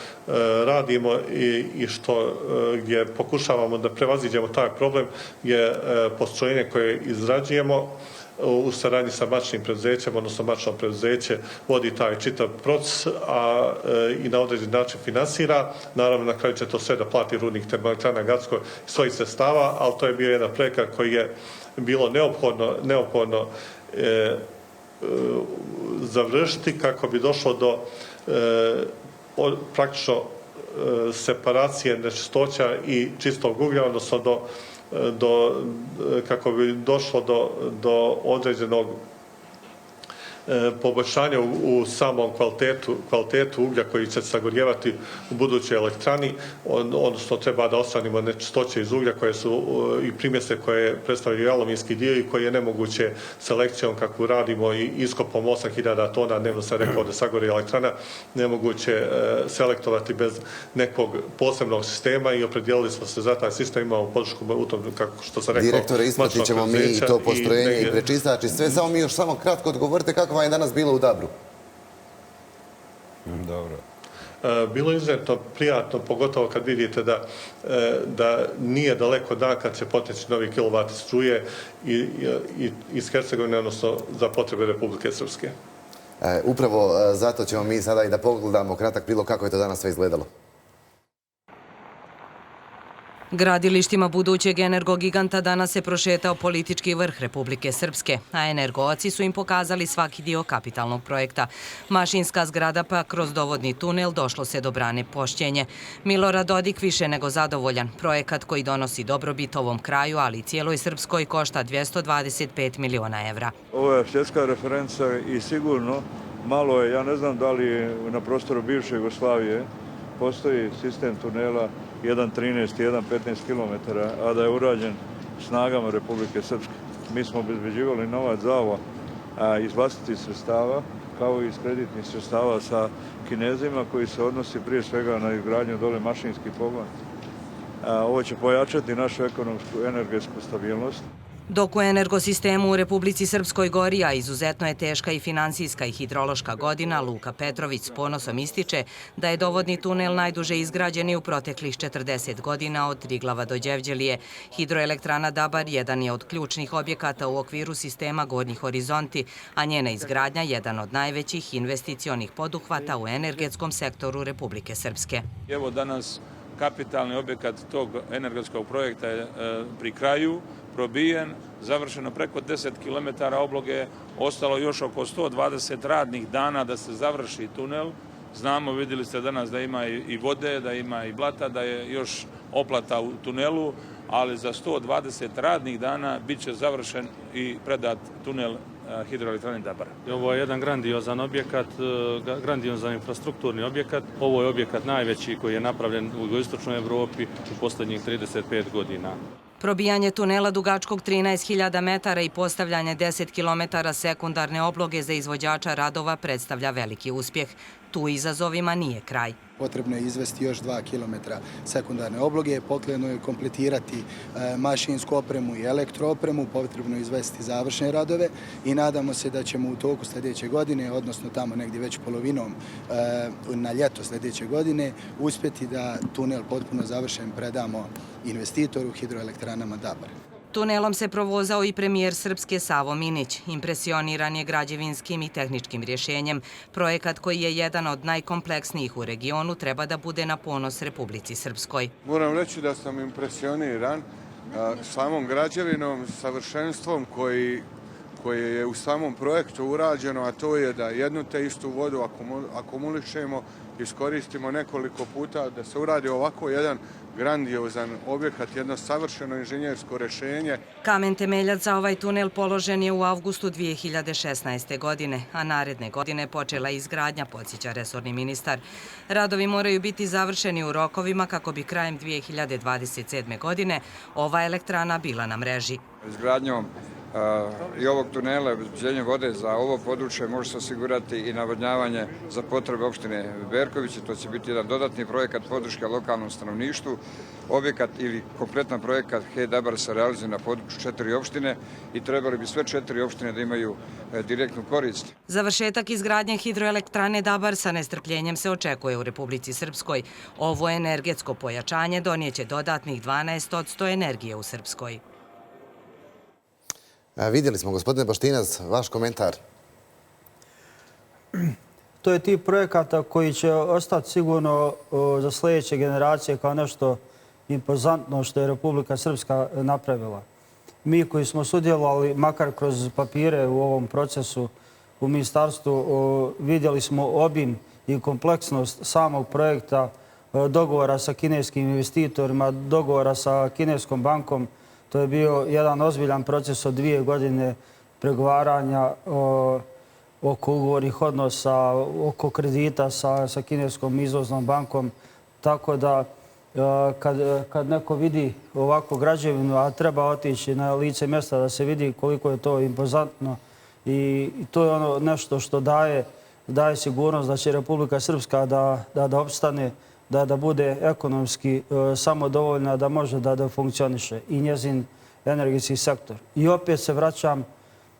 radimo i gdje pokušavamo da prevaziđemo taj problem je postrojenje koje izrađujemo u saradnji sa mačnim preduzećem, odnosno mačno preduzeće vodi taj čitav proces i na određen način finansira. Naravno, na kraju će to sve da plati rudnik Termoelektrana Gacko iz svojih sredstava, ali to je bio jedan projekat koji je bilo neophodno završiti kako bi došlo do praktično separacije nečistoća i čistog uglja, odnosno kako bi došlo do određenog poboljšanja u samom kvalitetu uglja koji će se sagorjevati u budućoj elektrani, odnosno treba da ostranimo nečistoće iz uglja koje su i primjese koje predstavljaju aluminijski dio i koje je nemoguće selekcijom kakvu radimo i iskopom 8000 tona, dnevno sam rekao da sagori elektrana, nemoguće selektovati bez nekog posebnog sistema i opredijelili smo se za taj sistem, imamo podršku u tom, kako što sam rekao. Direktore, ispratit ćemo mi i to postrojenje i prečistač i sve, samo mi još samo kratko odgovorite kako vam je danas bilo u Dabru. Dobro. Bilo je izuzetno prijatno, pogotovo kad vidite da nije daleko dan kad će poteći novi kilovati struje iz Hercegovine, odnosno za potrebe Republike Srpske. Upravo zato ćemo mi sada i da pogledamo kratak prilog kako je to danas sve izgledalo. Gradilištima budućeg energogiganta danas se prošetao politički vrh Republike Srpske, a energovaci su im pokazali svaki dio kapitalnog projekta. Mašinska zgrada pa kroz dovodni tunel došlo se do brane Pošćenje. Milorad Dodik više nego zadovoljan. Projekat koji donosi dobrobit ovom kraju, ali i cijeloj Srpskoj košta 225 miliona evra. Ovo je svjetska referenca i sigurno malo je, ja ne znam da li na prostoru bivše Jugoslavije postoji sistem tunela 1.13 i 1.15 km, a da je urađen snagama Republike Srpske. Mi smo obezbeđivali novac za ovo iz vlastitih sredstava, kao i iz kreditnih sredstava sa Kinezima, koji se odnosi prije svega na izgradnju dole mašinskih pogona. Ovo će pojačati našu ekonomsku energetsku stabilnost. Dok u energosistemu u Republici Srpskoj gori, a izuzetno je teška i finansijska i hidrološka godina, Luka Petrović s ponosom ističe da je dovodni tunel najduže izgrađen i u proteklih 40 godina od Triglava do Đevđelije. Hidroelektrana Dabar jedan je od ključnih objekata u okviru sistema Gornji horizonti, a njena izgradnja jedan od najvećih investicionih poduhvata u energetskom sektoru Republike Srpske. Evo danas kapitalni objekat tog energetskog projekta je pri kraju, probijen, završeno preko 10 km obloge, ostalo još oko 120 radnih dana da se završi tunel. Znamo, vidjeli ste danas da ima i vode, da ima i blata, da je još oplata u tunelu, ali za 120 radnih dana bit će završen i predat tunel hidroelektrane Dabar. Ovo je jedan grandiozan objekat, grandiozan infrastrukturni objekat. Ovo je objekat najveći koji je napravljen u jugoistočnoj Evropi u posljednjih 35 godina. Probijanje tunela dugačkog 13.000 metara i postavljanje 10 km sekundarne obloge za izvođača radova predstavlja veliki uspjeh. Tu izazovima nije kraj. Potrebno je izvesti još 2 km sekundarne obloge, potrebno je kompletirati mašinsku opremu i elektroopremu, potrebno je izvesti završne radove i nadamo se da ćemo u toku sljedeće godine, odnosno tamo negdje već polovinom na ljeto sljedeće godine, uspjeti da tunel potpuno završen predamo investitoru hidroelektranama Dabar. Tunelom se provozao i premijer Srpske Savo Minić. Impresioniran je građevinskim i tehničkim rješenjem. Projekat koji je jedan od najkompleksnijih u regionu treba da bude na ponos Republici Srpskoj. Moram reći da sam impresioniran samom građevinom, savršenstvom koje je u samom projektu urađeno, a to je da jednu te istu vodu akumulišemo, iskoristimo nekoliko puta, da se uradi ovako jedan grandiozan objekat, jedno savršeno inženjersko rješenje. Kamen temeljac za ovaj tunel položen je u avgustu 2016. godine, a naredne godine počela izgradnja, podsjeća resorni ministar. Radovi moraju biti završeni u rokovima kako bi krajem 2027. godine ova elektrana bila na mreži. Izgradnjom i ovog tunela, obezbeđenjem vode za ovo područje može se osigurati i navodnjavanje za potrebe opštine Berković. To će biti jedan dodatni projekat podrške lokalnom stanovništvu. Objekat ili kompletan projekat HE-Dabar se realizuje na području 4 opštine i trebali bi sve 4 opštine da imaju direktnu korist. Završetak izgradnje hidroelektrane Dabar sa nestrpljenjem se očekuje u Republici Srpskoj. Ovo energetsko pojačanje donijeće dodatnih 12% energije u Srpskoj. Vidjeli smo, gospodine Baštinac, vaš komentar. To je tip projekata koji će ostati sigurno za sljedeće generacije kao nešto impozantno što je Republika Srpska napravila. Mi koji smo sudjelovali, makar kroz papire u ovom procesu u ministarstvu, vidjeli smo obim i kompleksnost samog projekta, dogovora sa kineskim investitorima, dogovora sa kineskom bankom. To je bio jedan ozbiljan proces od 2 godine pregovaranja oko ugovornih odnosa, oko kredita sa kineskom izvoznom bankom. Tako da kad neko vidi ovakvu građevinu, a treba otići na lice mjesta da se vidi koliko je to impozantno i to je ono nešto što daje sigurnost da će Republika Srpska da opstane, da bude ekonomski samodovoljna, da može da funkcioniše i njezin energetski sektor. I opet se vraćam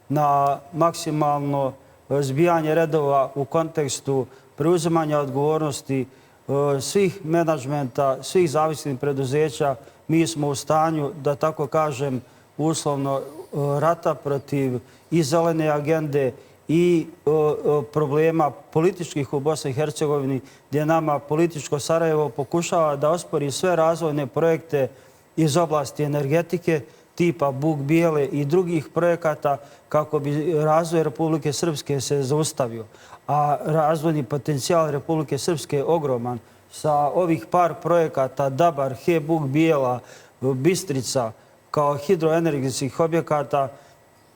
na maksimalno zbijanje redova u kontekstu preuzimanja odgovornosti svih menadžmenta, svih zavisnih preduzeća. Mi smo u stanju, da tako kažem, uslovno rata protiv i zelene agende i problema političkih u Bosni i Hercegovini, gdje nama političko Sarajevo pokušava da ospori sve razvojne projekte iz oblasti energetike, tipa Buk Bijele i drugih projekata kako bi razvoj Republike Srpske se zaustavio. A razvojni potencijal Republike Srpske je ogroman. Sa ovih par projekata Dabar, HE Buk Bijela, Bistrica kao hidroenergetskih objekata,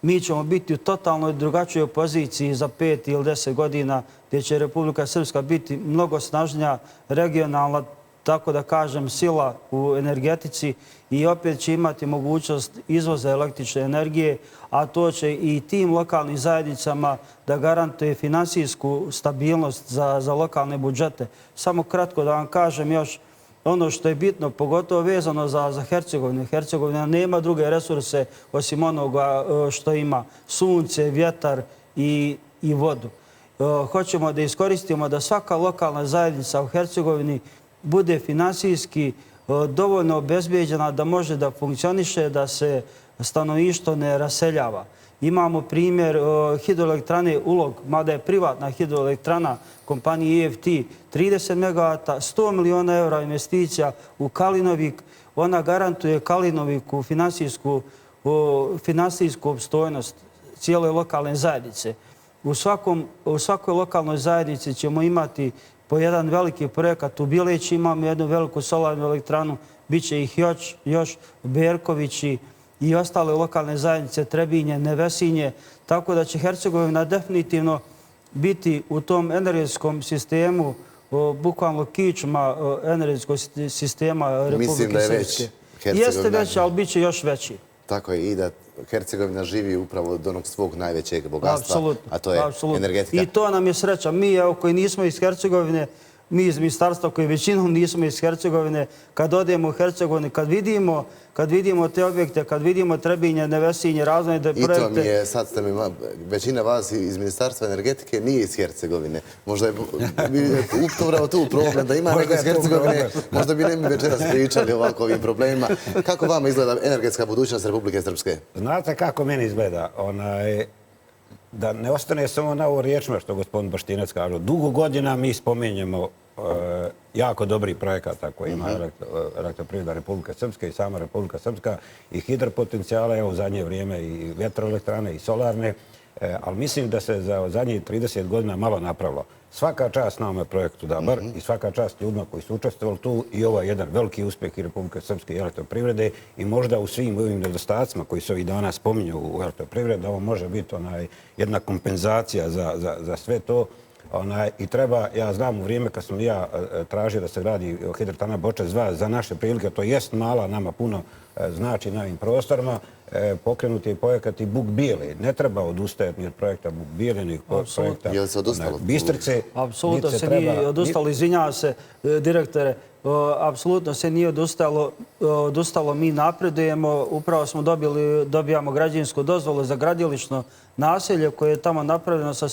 mi ćemo biti u totalno drugačijoj poziciji za 5 ili 10 godina gdje će Republika Srpska biti mnogo snažnija regionalna, tako da kažem, sila u energetici i opet će imati mogućnost izvoza električne energije, a to će i tim lokalnim zajednicama da garantuje finansijsku stabilnost za lokalne budžete. Samo kratko da vam kažem još ono što je bitno, pogotovo vezano za Hercegovinu. Hercegovina nema druge resurse osim onoga što ima sunce, vjetar i vodu. Hoćemo da iskoristimo da svaka lokalna zajednica u Hercegovini bude finansijski dovoljno obezbeđena da može da funkcioniše, da se stanovništvo ne raseljava. Imamo primjer hidroelektrane Ulog, mada je privatna hidroelektrana kompanije EFT, 30 MW, 100 miliona eura investicija u Kalinovik. Ona garantuje Kalinoviku finansijsku opstojnost cijele lokalne zajednice. U svakoj lokalnoj zajednici ćemo imati po jedan veliki projekat. U Bileći imamo jednu veliku solarnu elektranu, bit će ih još Berkovići i ostale lokalne zajednice, Trebinje, Nevesinje, tako da će Hercegovina definitivno biti u tom energetskom sistemu, bukvalno kičma energetskog sistema Republike Srpske. Mislim da je već. Jeste već, ali bit će još veći. Tako je, i da Hercegovina živi upravo od onog svog najvećeg bogatstva, a to je energetika. I to nam je sreća. Mi, koji nismo iz Hercegovine, mi iz ministarstva koji većinom nismo iz Hercegovine, kad odemo u Hercegovini, kad vidimo te objekte, kad vidimo Trebinje, Nevesinje, razvojne projekte... I to mi je, sad ste mi, većina vas iz Ministarstva energetike nije iz Hercegovine. Možda je upravo tu problem da ima neko iz Hercegovine, možda bi ne mi večeras pričali ovako ovim problemima. Kako vama izgleda energetska budućnost Republike Srpske? Znate kako meni izgleda? Da ne ostane samo na ovo riječima što gospodin Baštinac kaže. Dugo godina mi spomenjemo jako dobrih projekata koje ima Elektroprivreda Republike Srpske i sama Republika Srpska i hidropotencijale, evo u zadnje vrijeme i vjetroelektrane i solarne, ali mislim da se za zadnjih 30 godina malo napravilo. Svaka čast na ovome projektu Dabar i svaka čast ljudima koji su učestvovali tu i ovo je jedan veliki uspjeh i Republike Srpske i Elektroprivrede i možda u svim ovim nedostacima koji se ovih dana spominju u Elektroprivredi, ovo može biti jedna kompenzacija za sve to. I treba, ja znam u vrijeme kad sam ja tražio da se radi hidroelektrana Bočec 2 za naše prilike, to jest mala, nama puno znači na ovim prostorima, pokrenuti je projekat i Buk Bijeli. Ne treba odustajati ni od projekta Buk Bijeli, ni od projekta Bistrice. Apsolutno se nije odustalo, izvinjavam se direktore, apsolutno se nije odustalo, mi napredujemo, upravo smo dobijamo građevinsku dozvolu za gradilišno naselje koje je tamo napravljeno sa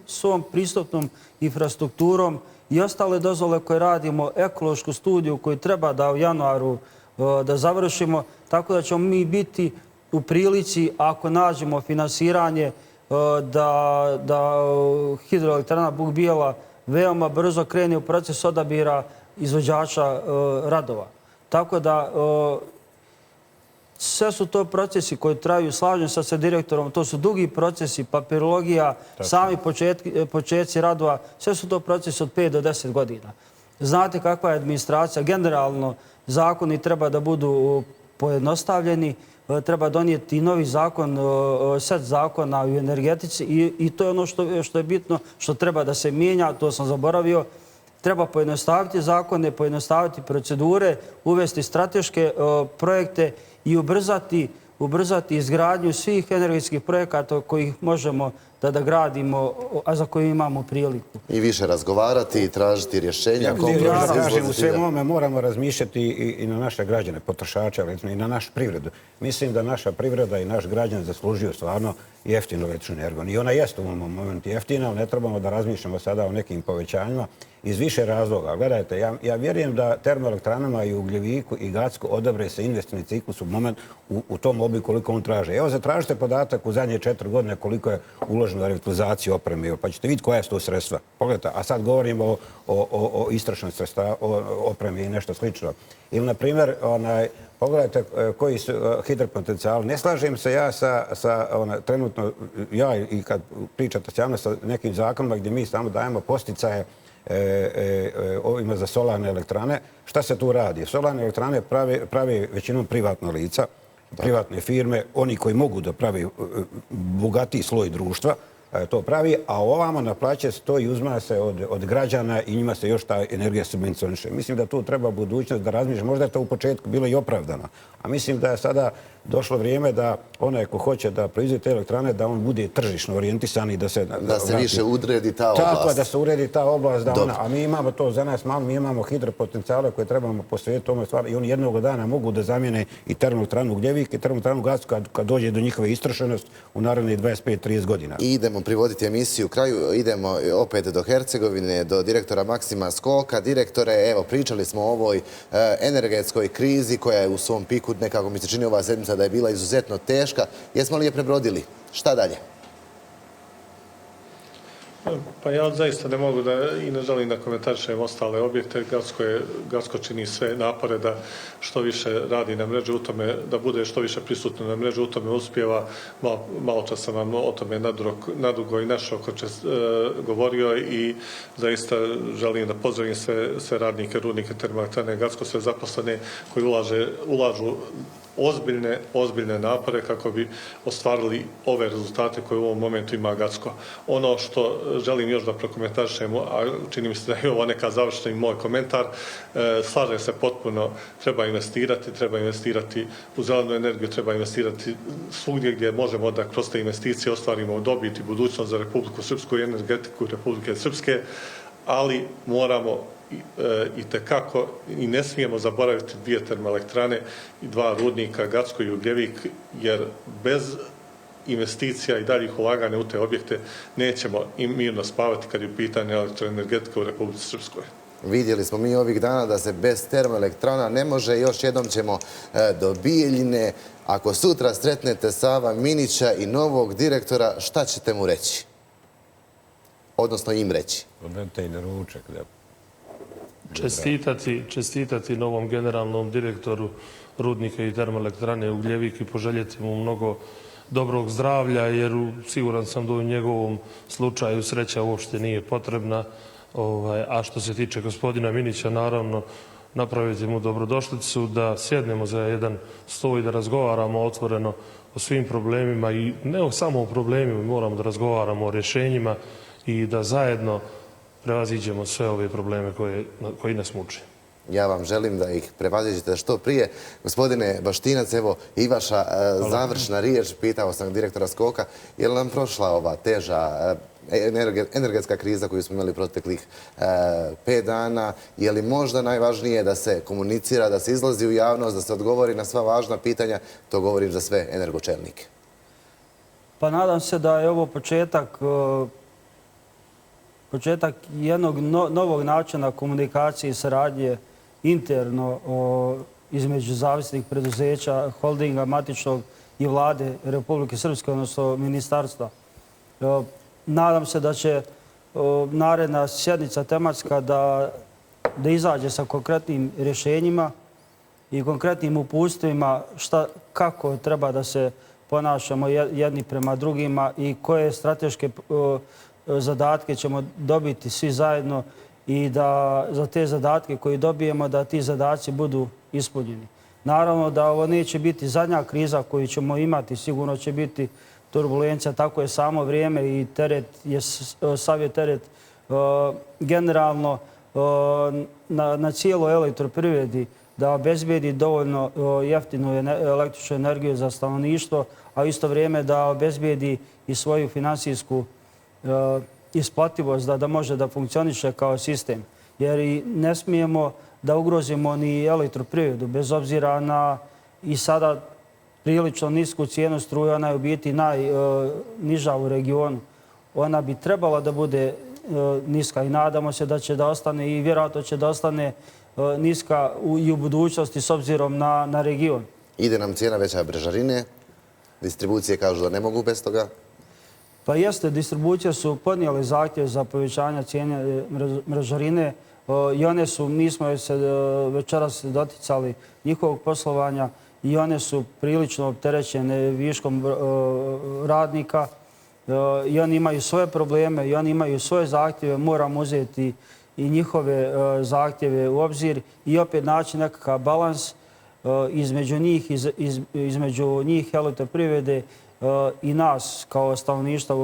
svom pristupnom infrastrukturom i ostale dozvole koje radimo, ekološku studiju koju treba da u januaru da završimo, tako da ćemo mi biti u prilici, ako nađemo finansiranje, da hidroelektrana Buk Bijela veoma brzo krene u proces odabira izvođača radova. Tako da sve su to procesi koji traju, slažem se sa direktorom, to su dugi procesi, papirologija, sami početci radova, sve su to procesi od 5 do 10 godina. Znate kakva je administracija, generalno zakoni treba da budu pojednostavljeni, treba donijeti novi zakon, set zakona u energetici i to je ono što je bitno, što treba da se mijenja, to sam zaboravio. Treba pojednostaviti zakone, pojednostaviti procedure, uvesti strateške projekte i ubrzati izgradnju svih energetskih projekata kojih možemo da gradimo, a za koje imamo priliku. I više razgovarati i tražiti rješenja. U svemu ovome moramo razmišljati i na naše građane, potrošače, i na našu privredu. Mislim da naša privreda i naš građan zaslužuju stvarno jeftinu električnu energiju. I ona jeste u ovom momentu jeftina, ali ne trebamo da razmišljamo sada o nekim povećanjima iz više razloga. Gledajte, ja vjerujem da termoelektranama i Ugljeviku i Gacku odobre se investini ciklus u moment u tom obliku koliko on traže. Evo, zatražite podatak u zadnje 4 godine koliko je uloženo na revitalizaciju opreme, pa ćete vidjeti koja su to sredstva. Pogledajte, a sad govorimo o istračnoj opremi i nešto slično. Ili, na primjer, pogledajte koji su hidropotencijali. Ne slažem se ja sa trenutno, ja i kad pričate s javnosti sa nekim zakonima gdje mi samo dajemo posticaje ovima za solarne elektrane. Šta se tu radi? Solarne elektrane pravi većinom privatna lica, privatne firme, oni koji mogu da pravi bogatiji sloj društva, to pravi, a ovamo na plaće se to i uzma se od građana i njima se još ta energija subvencioniše. Mislim da tu treba budućnost da razmišlja. Možda je to u početku bilo i opravdano. A mislim da je sada došlo vrijeme da onaj ko hoće da proizvede te elektrane, da on bude tržišno orijentisan i da se... Da se više uredi ta oblast. Tako, da se uredi ta oblast. A mi imamo to za nas malo, mi imamo hidropotencijale koje trebamo posvetiti ovome stvari i oni jednog dana mogu da zamijene i termoelektranu Ugljevik i termoelektranu Gacku kad dođe do njihove istrošenosti u narednih 25-30 godina. I idemo privoditi emisiju u kraju, idemo opet do Hercegovine, do direktora Maksima Skoka. Direktore, evo, pričali smo o ovoj energetskoj krizi koja je u svom piku, nekako mi se čini ova sedmica da je bila izuzetno teška. Jesmo li je prebrodili? Šta dalje? Pa ja zaista ne mogu i ne želim da komentarišem ostale objekte. Gacko čini sve napore da što više radi na mreži u tome, da bude što više prisutno na mreži, u tome uspjeva. Malo čas sam vam o tome nadugo i naširoko govorio i zaista želim da pozdravim sve radnike, rudnike termoelektrane Gacko, sve zaposlene koji ulažu ozbiljne napore kako bi ostvarili ove rezultate koje u ovom momentu ima Gacko. Ono što želim još da prokomentarišem, a čini mi se da je ovo neka završena i moj komentar, slažem se potpuno, treba investirati u zelenu energiju, treba investirati svugdje gdje možemo da kroz te investicije ostvarimo dobit i budućnost za Republiku Srpsku i energetiku Republike Srpske, ali moramo itekako i ne smijemo zaboraviti 2 termoelektrane i 2 rudnika, Gacko i Ugljevik, jer bez investicija i daljih ulaganja u te objekte nećemo i mirno spavati kad je u pitanju elektroenergetika u Republici Srpskoj. Vidjeli smo mi ovih dana da se bez termoelektrana ne može. Još jednom ćemo do Bijeljine. Ako sutra sretnete Sava Minića i novog direktora, šta ćete mu reći? Odnosno im reći. Odvedite i na ručak, da. čestitati novom generalnom direktoru rudnika i termoelektrane Ugljevik i poželjeti mu mnogo dobrog zdravlja, jer siguran sam da u njegovom slučaju sreća uopšte nije potrebna. A što se tiče gospodina Minića, naravno, napraviti mu dobrodošlicu, da sjednemo za jedan sto i da razgovaramo otvoreno o svim problemima i ne samo o problemima, moramo da razgovaramo o rješenjima i da zajedno prevaziđemo sve ove probleme koji nas muče. Ja vam želim da ih prevaziđete što prije. Gospodine Baštinac, evo i vaša završna riječ. Pitao sam direktora Skoka, je li nam prošla ova teža energetska kriza koju smo imali proteklih 5 dana? Je li možda najvažnije da se komunicira, da se izlazi u javnost, da se odgovori na sva važna pitanja? To govorim za sve energočelnike. Pa nadam se da je ovo početak jednog novog načina komunikacije i saradnje interno između zavisnih preduzeća, holdinga, matičnog i vlade Republike Srpske, odnosno ministarstva. Nadam se da će naredna sjednica tematska da izađe sa konkretnim rješenjima i konkretnim uputstvima kako treba da se ponašamo jedni prema drugima i koje strateške zadatke ćemo dobiti svi zajedno i da za te zadatke koje dobijemo da ti zadaci budu ispunjeni. Naravno da ovo neće biti zadnja kriza koju ćemo imati, sigurno će biti turbulencija, tako je samo vrijeme i sav je teret generalno na cijeloj elektroprivredi da obezbedi dovoljno jeftinu električnu energiju za stanovništvo, a isto vrijeme da obezbedi i svoju finansijsku isplativost da može da funkcioniše kao sistem. Jer i ne smijemo da ugrozimo ni elektroprivredu, bez obzira na i sada prilično nisku cijenu struje, ona je u biti najniža u regionu. Ona bi trebala da bude niska i nadamo se da će da ostane i vjerojatno će da ostane niska i u budućnosti s obzirom na region. Ide nam cijena veća mrežarine, distribucije kažu da ne mogu bez toga. Pa jeste, distribucije su podnijeli zahtjev za povećanje cijene mrežarine i one su, mi smo se večeras doticali njihovog poslovanja i one su prilično opterećene viškom radnika i oni imaju svoje probleme i oni imaju svoje zahtjeve, moramo uzeti i njihove zahtjeve u obzir i opet naći nekakav balans između njih elektroprivrede i nas kao stanovništva,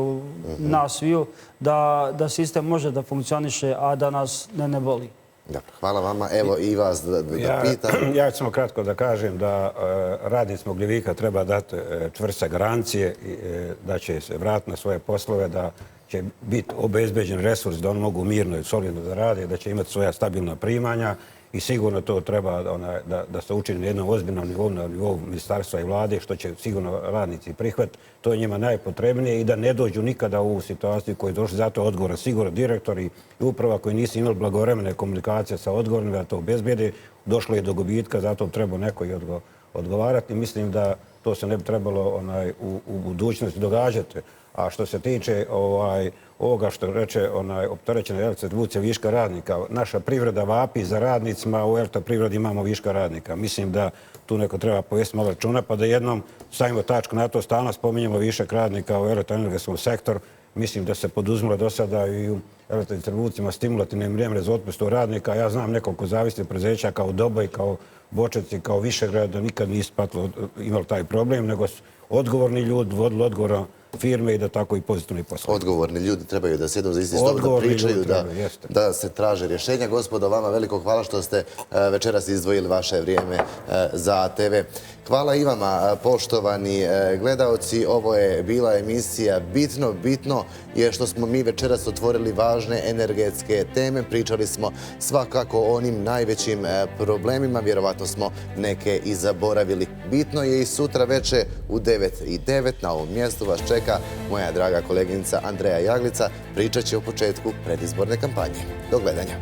nas sviju, da sistem može da funkcioniše, a da nas ne boli. Hvala vama. Evo i vas da pitam. Ja ću samo kratko da kažem da radnicima Ugljevika treba dati čvrste garancije da će se vratiti na svoje poslove, da će biti obezbeđen resurs da oni mogu mirno i solidno da rade, da će imati svoja stabilna primanja i sigurno to treba da se učini na jednom ozbiljnom nivou, na nivou ministarstva i vlade, što će sigurno radnici prihvatiti. To je njima najpotrebnije i da ne dođu nikada u ovu situaciju koju je došli. Zato je odgovoran sigurno direktori i uprava koji nisu imali blagovremene komunikacije sa odgovornim da to obezbijede. Došlo je do gubitka, zato treba neko i odgovarati. Mislim da to se ne bi trebalo u budućnosti događati. A što se tiče ovoga što reče opterećena elektrodistribucija viška radnika, naša privreda vapi za radnicima, u elektroprivredi imamo viška radnika. Mislim da tu neko treba povesti malo računa pa da jednom stavimo tačku na to, stalno spominjemo višak radnika u elektroenergetskom sektoru. Mislim da se poduzmilo do sada i u elektrodistribucijama stimulativne mjere za otpustu radnika. Ja znam nekoliko zavisnih preduzeća kao Doboj, kao Bočeci, kao Višegrad, da nikad nisu imali taj problem, nego su odgovorni ljudi vodili odgovorno firme i da tako i pozitivno i poslovno. Odgovorni ljudi trebaju da sjedu za isti stol, da pričaju, da se traže rješenja. Gospodo, vama veliko hvala što ste večeras izdvojili vaše vrijeme za TV. Hvala i vama, poštovani gledaoci. Ovo je bila emisija Bitno je što smo mi večeras otvorili važne energetske teme. Pričali smo svakako o onim najvećim problemima. Vjerovatno smo neke i zaboravili. Bitno je i sutra večer u 9:09 na ovom mjestu vas čeka moja draga koleginica Andreja Jaglica. Pričat će o početku predizborne kampanje. Do gledanja.